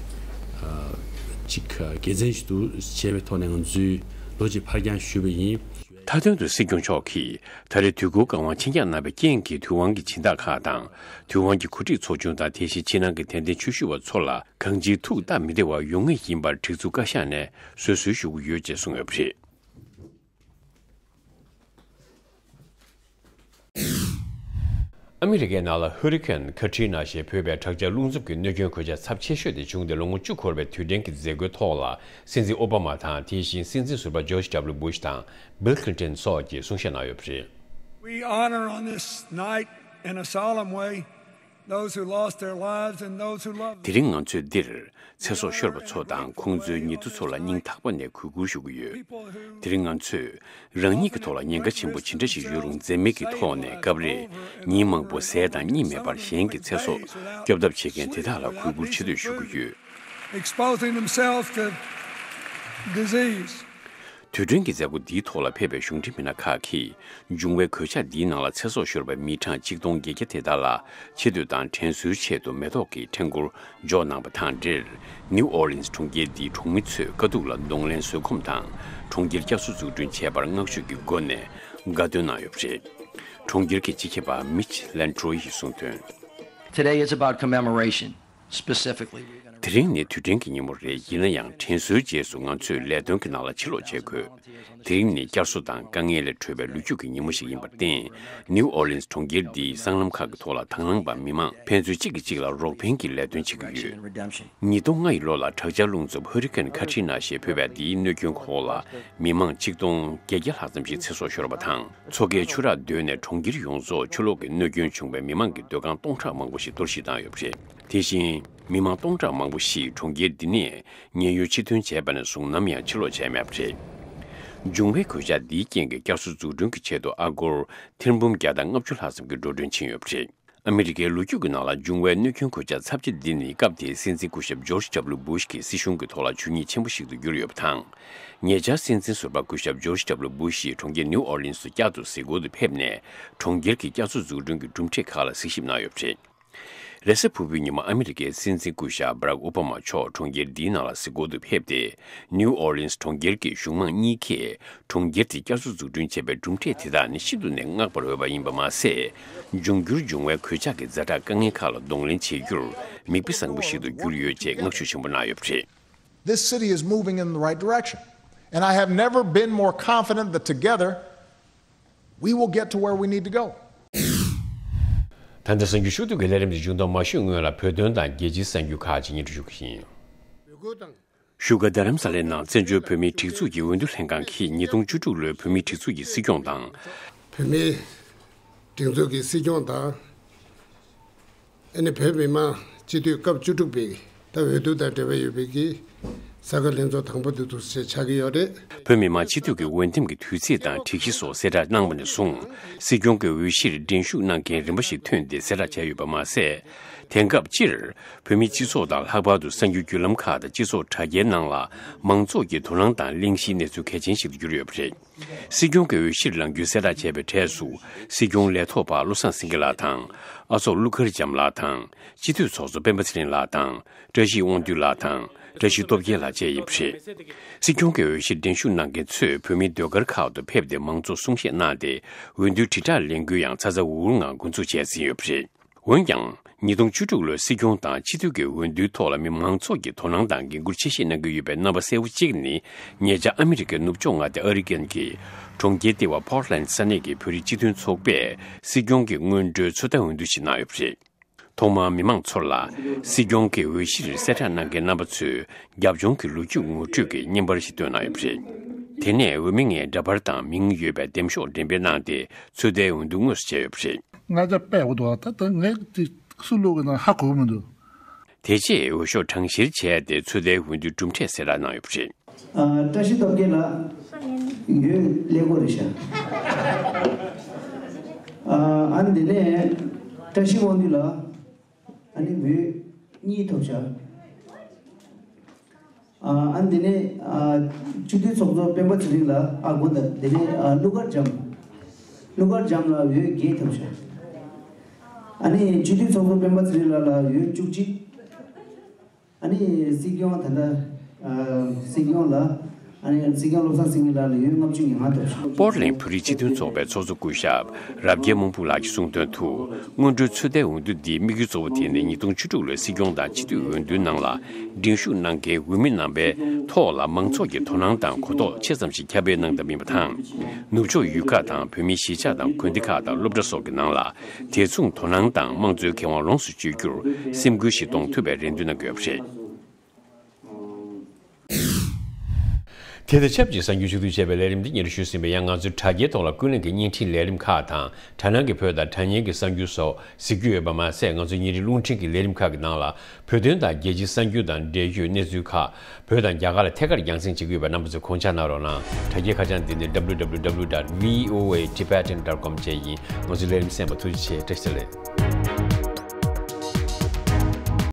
ཨ། ཅིག་དགེ་མཚན་ཞིག་འདུག་བྱས་པའི་ཐོག་ནས་ང་ཚོས་ལོ་གཅིག་ཕར་འགྱངས་ཞུས་པ་ཡིན། མཐའ་དོན་དུ་སྲིད་སྐྱོང་མཆོག་གིས་ད་རེས་དུས་འཁོར་བཀའ་དབང་ཆེད་མངགས་གནང་བའི་རྐྱེན་གྱིས། དུས་དབང་གི་སྦྱིན་བདག་ཁག་དང་། དུས་དབང་གི་གོ་སྒྲིག་ཚོགས་ཆུང་དང་། དེ་བཞིན་ཕྱི་ནང་གི་དད་ལྡན་ཆོས་ཞུ་བ་ཚོ་ལ་གང་ཅིའི་ཐུགས་སྟབས་མི་བདེ་བ་ཡོང་ངེས་ཡིན་པར་སྒྲིག་འཛུགས་བཀའ་ཤག་ནས་བཟོད་གསོལ་ཞུ་གི་ཡོད་ཅེས་གསུངས་ཡོད་པ་རེད། ཨ་མི་རི་ཀའི་ནང་ལ་ཧུ་རི་ཁན་ཁ་ཏྲི་ན་ཞེས་འབོད་པའི་དྲག་ཆར་རླུང་འཚུབ་ཀྱི་གནོད་སྐྱོན་གོད་ཆག་ཚབས་ཆེ་ཤོས་དེ་བྱུང་སྟེ། ལོ་ངོ་བཅུ་འཁོར་བའི་དུས་དྲན་གྱི་མཛད་སྒོའི་ཐོག་ལ། སྲིད་འཛིན་ཨོ་བྷ་མ་དང་། དེ་བཞིན་སྲིད་འཛིན་ཟུར་པ་ཇོརྗ་ཌབ་ལུ་བྷུཤ་དང་། བྷིལ་ཁི་ལིན་ཊོན་སོགས་ཀྱིས་གསུང་བཤད་གནང་ཡོད་པ་རེད། We honor on this night in a solemn way those who lost their lives and those who love them. དེ་རིང་ང་ཚོས་འདིར་ཚེ་སྲོག་ཤོར་བ་ཚོ་དང་། ཁོང་ཚོའི་ཉེ་དུ་ཚོ་ལ་སྙིང་ཐག་པ་ནས་གུས་བཀུར་ཞུ་གི་ཡོད། དེ་རིང་ང་ཚོས་རང་ཉིད་ཀྱི་ཐོག་ལ་ཉེན་ཁ་ཆེན་པོ་ཇི་འདྲ་ཞིག་ཡོད་རུང་། འཛེམ་མེད་ཀྱི་ཐོག་ནས་སྐབས་རེ་ཉིན་མང་པོ་ཟས་དང་གཉིད་མེད་པར་གཞན་གྱི་ཚེ་སྲོག་སྐྱོབ་ཐབས་བྱེད་མཁན་དེ་དག་ལ་གུས་བཀུར་ཆེ་བསྟོད་ཞུ་གི་ཡོད། Exposing themselves to disease. དུས་དྲན་གྱི་མཛད་སྒོ་འདིའི་ཐོག་ལ་ཕེབས་པའི་གཞུང་འབྲེལ་མི་སྣ་ཁག་གིས། འབྱུང་བའི་གོད་ཆག་འདིའི་ནང་ལ་ཚེ་སྲོག་ཤོར་བའི་མི་གྲངས་ཆིག་སྟོང་བརྒྱད་བརྒྱ་དེ་དག་ལ་ཆེ་བསྟོད་དང་དྲན་གསོའི་ཆེད་དུ་མེ་ཏོག་གི་ཕྲེང་སྐོར་འཇོག་གནང་པ་དང་འབྲེལ། ནིའུ་ཨོར་ལིན་སི་གྲོང་ཁྱེར་འདིའི་གྲོང་མི་ཚོས་དཀའ་སྡུག་ལ་གདོང་ལེན་བཟོད་སྒོམ་དང་། གྲོང་ཁྱེར་བསྐྱར་གསོ་འཛུགས་སྐྲུན་བྱས་པར་བསྔགས་བརྗོད་ཀྱི་སྒོ་ནས་དགའ་སྟོན་གནང་ཡོད་པ་རེད། གྲོང་ཁྱེར་གྱི་སྤྱི་ཁྱབ་པ་མིཆ་ལན་ཀྲོ་ཡིས་གསུངས་དོན། Today is about commemoration. Specifically, we're gonna དེ་རིང་ནི་དུས་དྲན་གྱི་ཉིན་མོ་རེད། ཡིན་ན་ཡང་། དྲན་གསོའི་རྗེས་སུ་ང་ཚོས་ལས་དོན་གྱི་ནང་ལ་ཕྱིར་ལོག་བྱེད་དགོས། དེ་རིང་ནི་བསྐྱར་གསོ་དང་དཀའ་ངལ་ལས་གྲོལ་བའི་ལོ་རྒྱུས་ཀྱི་ཉིན་མོ་ཞིག་ཡིན་པར་བརྟེན། ནིའུ་ཨོར་ལིན་སི་གྲོང་ཁྱེར་འདིའི་སྲང་ལམ་ཁག་གི་ཐོག་ལ་དང་བླངས་པ་མི་མང་ཕན་ཚུན་གཅིག་གིས་གཅིག་ལ་རོགས་ཕན་གྱི་ལས་དོན་བྱེད་ཀྱི་ཡོད། ཉིས་སྟོང་ལྔ་ཡི་ལོ་ལ་དྲག་ཆར་རླུང་འཚུབ་ཧུ་རི་ཁན་ཁ་ཏྲི་ན་ཞེས་འབོད་པ་འདིའི་གནོད་སྐྱོན་འོག་ལ་མི་མང་ཆིག་སྟོང་བརྒྱད་བརྒྱ་ལྷག་ཙམ་ཞིག་ཚེ་སྲོག་ཤོར་བ་དང་། མཚོ་ཁའི་ཆུ་རགས་རྡོལ་ནས་གྲོང་ཁྱེར་ཡོངས་རྫོགས་ཆུ་ལོག་གི་གནོད་སྐྱོན་བྱུང་བའི་མི་མང་གི་སྡོད་ཁང་སྟོང་ཕྲག་མང་པོ་ཞིག་གཏོར་བཤིག་བཏང་ཡོད་པ་རེད། དེ་བཞིན། མི་མང་སྟོང་ཕྲག་མང་པོ་ཞིག་གྲོང་ཁྱེར་འདི་ནས་ཉེན་གཡོལ་ཕྱིར་ཐོན་བྱས་པ་ནས་བཟུང་ནམ་ཡང་ཕྱིར་ལོག་བྱས་མེད་པ་རེད། འབྱུང་བའི་གོད་ཆག་འདིའི་རྐྱེན་གྱིས་བསྐྱར་གསོ་འཛུགས་སྐྲུན་གྱི་ཆེད་དུ་ཨ་སྒོར་ཐེར་འབུམ་བརྒྱ་དང་ལྔ་བཅུ་ལྷག་ཙམ་གྱི་འགྲོ་གྲོན་ཕྱིན་ཡོད་པ་རེད། ཨ་མི་རི་ཀའི་ལོ་རྒྱུས་ཀྱི་ནང་ལ་འབྱུང་བའི་གནོད་སྐྱོན་གོད་ཆག་ཚབས་ཆེ་འདི་ནི་སྐབས་དེའི་སྲིད་འཛིན་སྐུ་ཞབས་ཇོརྗ་ཌབ་ལུ་སྦུ་ཤ་གི་སྲིད་གཞུང་གི་ཐོག་ལ་ཇུས་ཉེས་ཆེན་པོ་ཞིག་ཏུ་གྱུར་ཡོད་པ་དང་། ཉེ་ཆར་སྲིད་འཛིན་ཟུར་པ་སྐུ་ཞབས་ཇོརྗ་ཌབ་ལུ་སྦུ་ཤ་ཡིས་གྲོང་ཁྱེར་ནིའུ་ཨོར་ལིན་སུ་བསྐྱར་དུ་གཟིགས་སྐོར་དུ་ཕེབས་ནས། གྲོང་ཁྱེར་གྱི་བསྐྱར་གསོ་འཛུགས་སྐྲུན་གྱི་གྲུབ་འབྲས་ཁག་ལ་གཟིགས་ཞིབ་གནང་ཡོད་པ་རེད། རེས་གཟའ་ཕུར་བུའི་ཉིན་མོ་ཨ་མི་རི་ཀའི་སྲིད་འཛིན་སྐུ་ཞབས་བྷ་རག་ཨོ་བྷ་མ་མཆོག་གྲོང་ཁྱེར་འདིའི་ནང་ལ་གཟིགས་སྐོར་དུ་ཕེབས་ཏེ། ནིའུ་ཨོར་ལིན་སི་གྲོང་ཁྱེར་གྱི་གཞུང་མང་གཉིས་ཀས་གྲོང་ཁྱེར་དེ་བསྐྱར་གསོ་འཛུགས་སྐྲུན་བྱས་པའི་གྲུབ་འབྲས་དེ་དག་ནི་ཤིན་ཏུ་ནས་བསྔགས་པར་འོས་པ་ཡིན་པ་མ་ཟད། འབྱུང་འགྱུར་འབྱུང་བའི་གོད་ཆག་གི་ཛ་དྲག་དཀའ་ངལ་ཁག་ལ་གདོང་ལེན་བྱེད་རྒྱུར་མིག་དཔེ་བཟང་པོ་ཞིག་ཏུ་གྱུར་ཡོད་ཅེས་བསྔགས་བརྗོད་ཆེན་པོ་གནང་ཡོད་པ་རེད། This city is moving in the right direction. And I have never been more confident that together we will get to where we need to go. ད་ལྟ་གསར་འགྱུར་ཤོག་ཐོག་གི་ལས་རིམ་དེ་མཇུག་བསྡོམས་མ་ཞུས་སྔོན་ལ་བོད་དོན་དང་རྒྱལ་སྤྱིའི་གསར་འགྱུར་ཁག་ཅིག་སྙན་སྒྲོན་ཞུ་གི་ཡིན། བཞུགས་སྒར་རྡ་རམ་ས་ལའི་ནང་བཙན་བྱོལ་བོད་མིའི་སྒྲིག་འཛུགས་ཀྱི་འོས་བསྡུ་ལྷན་ཁང་གིས་ཉིས་སྟོང་བཅུ་དྲུག་ལོའི་བོད་མིའི་སྒྲིག་འཛུགས་ཀྱི་སྲིད་སྐྱོང་དང་། བོད་མིའི་སྒྲིག་འཛུགས་ཀྱི་སྲིད་སྐྱོང་དང་། ཨ་ནི་བོད་མི་མང་སྤྱི་འཐུས་སྐབས་བཅུ་དྲུག་པའི་ད་འོས་བསྡུ་དང་འབྲེལ་བ་ཡོད་པའི་གི་གཟའ་སྐར་ལྷན་ཚོགས་དང་པོ་དེ་འདུག་སེ་ཆགས་ཀྱི་ཡོད་རེད། བོད་མི་མང་སྤྱི་འཐུས་ཀྱི་འོས་འདེམས་ཀྱི་དུས་ཚིགས་དང་སྒྲིག་གཞི་སོགས་གསལ་བསྒྲགས་གནང་བ་ནས་བཟུང་། སྲིད་སྐྱོང་གི་འོས་གཞིར་འགྲན་ཞུགས་གནང་མཁན་རིམ་པ་ཞིག་ཐོན་ཏེ་གསལ་བསྒྲགས་བྱས་ཡོད་པ་མ་ཟད། དེང་སྐབས་སྤྱིར་བོད་མིའི་སྤྱི་ཚོགས་དང་ལྷག་པར་དུ་གསར་འགྱུར་བརྒྱུད་ལམ་ཁག་དང་སྤྱི་ཚོགས་དྲ་རྒྱའི་ནང་ལ་མང་ཚོགས་ཀྱི་དོ་སྣང་དང་གླེང་གཞིའི་གནས་ཚུལ་གལ་ཆེན་ཞིག་ཏུ་གྱུར་ཡོད་པ་རེད། སྲིད་སྐྱོང་གི་འོས་གཞིར་ལངས་རྒྱུའི་གསལ་བསྒྲགས་བྱས་པའི་གྲས་སུ། སྲིད་སྐྱོང་ལས་ཐོག་པ་བློ་བཟང་སེང་གེ་ལགས་དང་། ཨ་ཚོགས་ཀླུ་མཁར་བྱམས་ལགས་དང་། སྤྱི་འཐུས་ཚོགས་གཙོ་སྤེན་པ་ཚེ་རིང་ལགས་དང་། བཀྲ་ཤིས་དབང་འདུས་ལགས་དང་། བཀྲ་ཤིས་སྟོབས་རྒྱལ་ལགས་བཅས་ཡིན་པ་རེད། སྲིད་སྐྱོང་གི་འོས་གཞིར་འགྲན་ཞུགས་གནང་མཁན་ཚོས་བོད་མིའི་ཟློས་གར་ཁག་ཏུ་ཕེབས་ཏེ་མང་གཙོ་གསུང་བཤད་གནང་སྟེ། འོས་བསྡུའི་དྲིལ་བསྒྲགས་ལས་འགུལ་ཡང་ཚ་ཚ་འུར་འུར་ངང་འགོ་འཛུགས་བྱས་ཟིན་ཡོད་པ་རེད། འོན་ཀྱང་། ཉིས་སྟོང་བཅུ་དྲུག་ལོའི་སྲིད་སྐྱོང་དང་སྤྱི་འཐུས་ཀྱི་འོས་བསྡུའི་ཐོག་ལ་མི་མང་ཚོགས་ཀྱི་དོ་སྣང་དང་འགན་འཁུར་ཆེ་བཞེས་གནང་གི་ཡོད་པའི་རྣམ་པ་གསལ་པོ་གཅིག་ནི། ཉེ་ཆར་ཨ་མི་རི་ཀའི་ནུབ་ཕྱོགས་མངའ་སྡེ་ཨ་རི་ཀན་གྱི་གྲོང་ཁྱེར་ལྟེ་བ་Portland་ས་གནས་ཀྱི་བོད་རིགས་སྤྱི་མཐུན་ཚོགས་པས་སྲིད་སྐྱོང་གི་སྔོན་འགྲོའི་ཚོད་ལྟ་འོས་བསྡུ་ཞིག་གནང་ཡོད་པ་རེད། ཐོག་མར་མི་མང་ཚོར་ལ་སྲིད་སྐྱོང་གི་འོས་གཞིར་གསལ་བསྒྲགས་གནང་མཁན་རྣམ་པ་ཚོས་རྒྱབ་ལྗོངས་ཀྱི་ལོ་རྒྱུས་ངོ་སྤྲོད་ཀྱི་བརྙན་པར་ཞིག་བཏོན་གནང་ཡོད་པ་རེད། དེ་ནས་འོས་མི་ལྔའི་འདྲ་པར་དང་མིང་ཡོད་པའི་འདེམས་ཤོག་འགྲེམས་སྤེལ་གནང་སྟེ་ཚོད་ལྟའི་འོས་བསྡུ་དངོས་སུ་བྱས་ཡོད་པ་རེད། ང་ཚོ་དཔེ་འོ་དོ་ད་ལྟ་ངས་དེ་སུ་བླུག་གི་ན་ཧ་གོ་གི་མི་འདུག་དེ་རྗེས་འོས་ཤོག་གྲངས་བཤེར་བྱས་ཏེ་ཚོད་ལྟའི་འོས་བསྡུའི་གྲུབ་འབྲས་གསལ་བསྒྲགས་གནང་ཡོད་པ་རེད། ཨ། བཀྲ་ཤིས་སྟོབས་རྒྱལ་ལགས་ཡོད་ཀླད་ཀོར་རེད་ཤག་ཨ། ཨ་འདི་ནས་བཀྲ་ཤིས་དབང་འདུས་ལགས་ཨ་ནི་འོས་གཉིས་ཐོབ་ཤག་ཨ། ཨ་འདི་ནས་ཨ། སྤྱི་འཐུས་ཚོགས་གཙོ་སྤེན་པ་ཚེ་རིང་ལགས་ཨ་དགོངས་དག་འདི་ནས་ཨ། ཀླུ་མཁར་བྱམས། ཀླུ་མཁར་བྱམས་ལགས་འོས་བརྒྱད་ཐོབ་ཤག་ཨ་ནི་སྤྱི་འཐུས་ཚོགས་གཙོ་སྤེན་པ་ཚེ་རིང་ལགས་ལ་འོས་བཅུ་གཅིག་ཨ་ནི་སྲིད་སྐྱོང་ད་ལྟ་ཨ། སྲིད་སྐྱོང་ལ་ཨ་ནི་སྲིད་སྐྱོང་བློ་བཟང་སེང་གེ་ལགས་ལ་འོས་ལྔ་བཅུ་ང་ལྔ་ཐོབ་ཤག་པོར་ལེན་བོད་རིགས་སྤྱི་མཐུན་ཚོགས་པའི་ཚོགས་གཙོ་སྐུ་ཞབས་རབ་རྒྱས་སྨོན་ཕུག་ལགས་ཀྱིས་གསུངས་དོན་དུ། སྔོན་འགྲོའི་ཚོད་ལྟའི་འོས་བསྡུ་འདིའི་དམིགས་ཡུལ་གཙོ་བོ་དེ་ནི་ཉིས་སྟོང་བཅུ་དྲུག་ལོའི་སྲིད་སྐྱོང་དང་སྤྱི་འཐུས་འོས་བསྡུའི་ནང་ལ་འགྲན་ཞུགས་གནང་མཁན་འོས་མི་རྣམ་པའི་ཐོག་ལ་མང་ཚོགས་ཀྱི་དོ་སྣང་དང་གོ་རྟོགས་ཆེ་ཙམ་ཞིག་ཁྱབ་སྤེལ་གནང་ཐབས་ཡིན་པ་དང་། ནུབ་ཕྱོགས་ཡུལ་ཁག་དང་བོད་མིའི་གཞིས་ཆགས་དང་དགོན་སྡེ་ཁག་དང་སློབ་གྲྭ་སོགས་ཀྱི་ནང་ལ། དེ་མཚུངས་དོ་སྣང་དང་དམངས་གཙོའི་ཁེ་དབང་ལོངས་སུ་སྤྱོད་རྒྱུར་སེམས་ཁུར་ཞིག་གཏོང་ཐུབ་པའི་རེ་འདུན་གནང་གི་ཡོད་པ་རེད། དེ་དང་ཆབས་ཅིག་གསར་འགྱུར་ཞུ་གཏུག་བྱས་པའི་ལས་རིམ་འདི་སྙན་སྒྲོན་ཞུས་ཟིན་པས། ཡང་ང་ཚོའི་དྲ་རྒྱའི་ཐོག་ལ་ཀུན་གླེང་གི་བརྙན་འཕྲིན་ལས་རིམ་ཁག་དང་། དྲ་ནང་གི་བོད་དང་དྲ་བརྙན་གྱི་གསར་འགྱུར་སོགས་གཟིགས་རྒྱུ་ཡོད་པ་མ་ཟད། ང་ཚོའི་ཉིན་རེའི་རླུང་འཕྲིན་གྱི་ལས་རིམ་ཁག་གི་ནང་ལ་བོད་དོན་དང་རྒྱལ་སྤྱིའི་གསར་འགྱུར་དང་འབྲེལ་ཡོད་གནས་ཚུལ་ཁག་བོད་དང་རྒྱ་གར་ལ་ཐད་ཀར་རྒྱང་སྲིང་བྱེད་ཀྱི་ཡོད་པའི་རྣམ་པ་ཚོས་གོང་ཆ་གནང་རོགས་གནང་། དྲ་རྒྱའི་ཁ་བྱང་འདི་ནི་www dot voatibetan dot com བཅས་ཡིན། ང་ཚོའི་ལས་རིམ་གསན་པར་ཐུགས་རྗེ་ཆེ། བཀྲ་ཤིས་བདེ་ལེགས།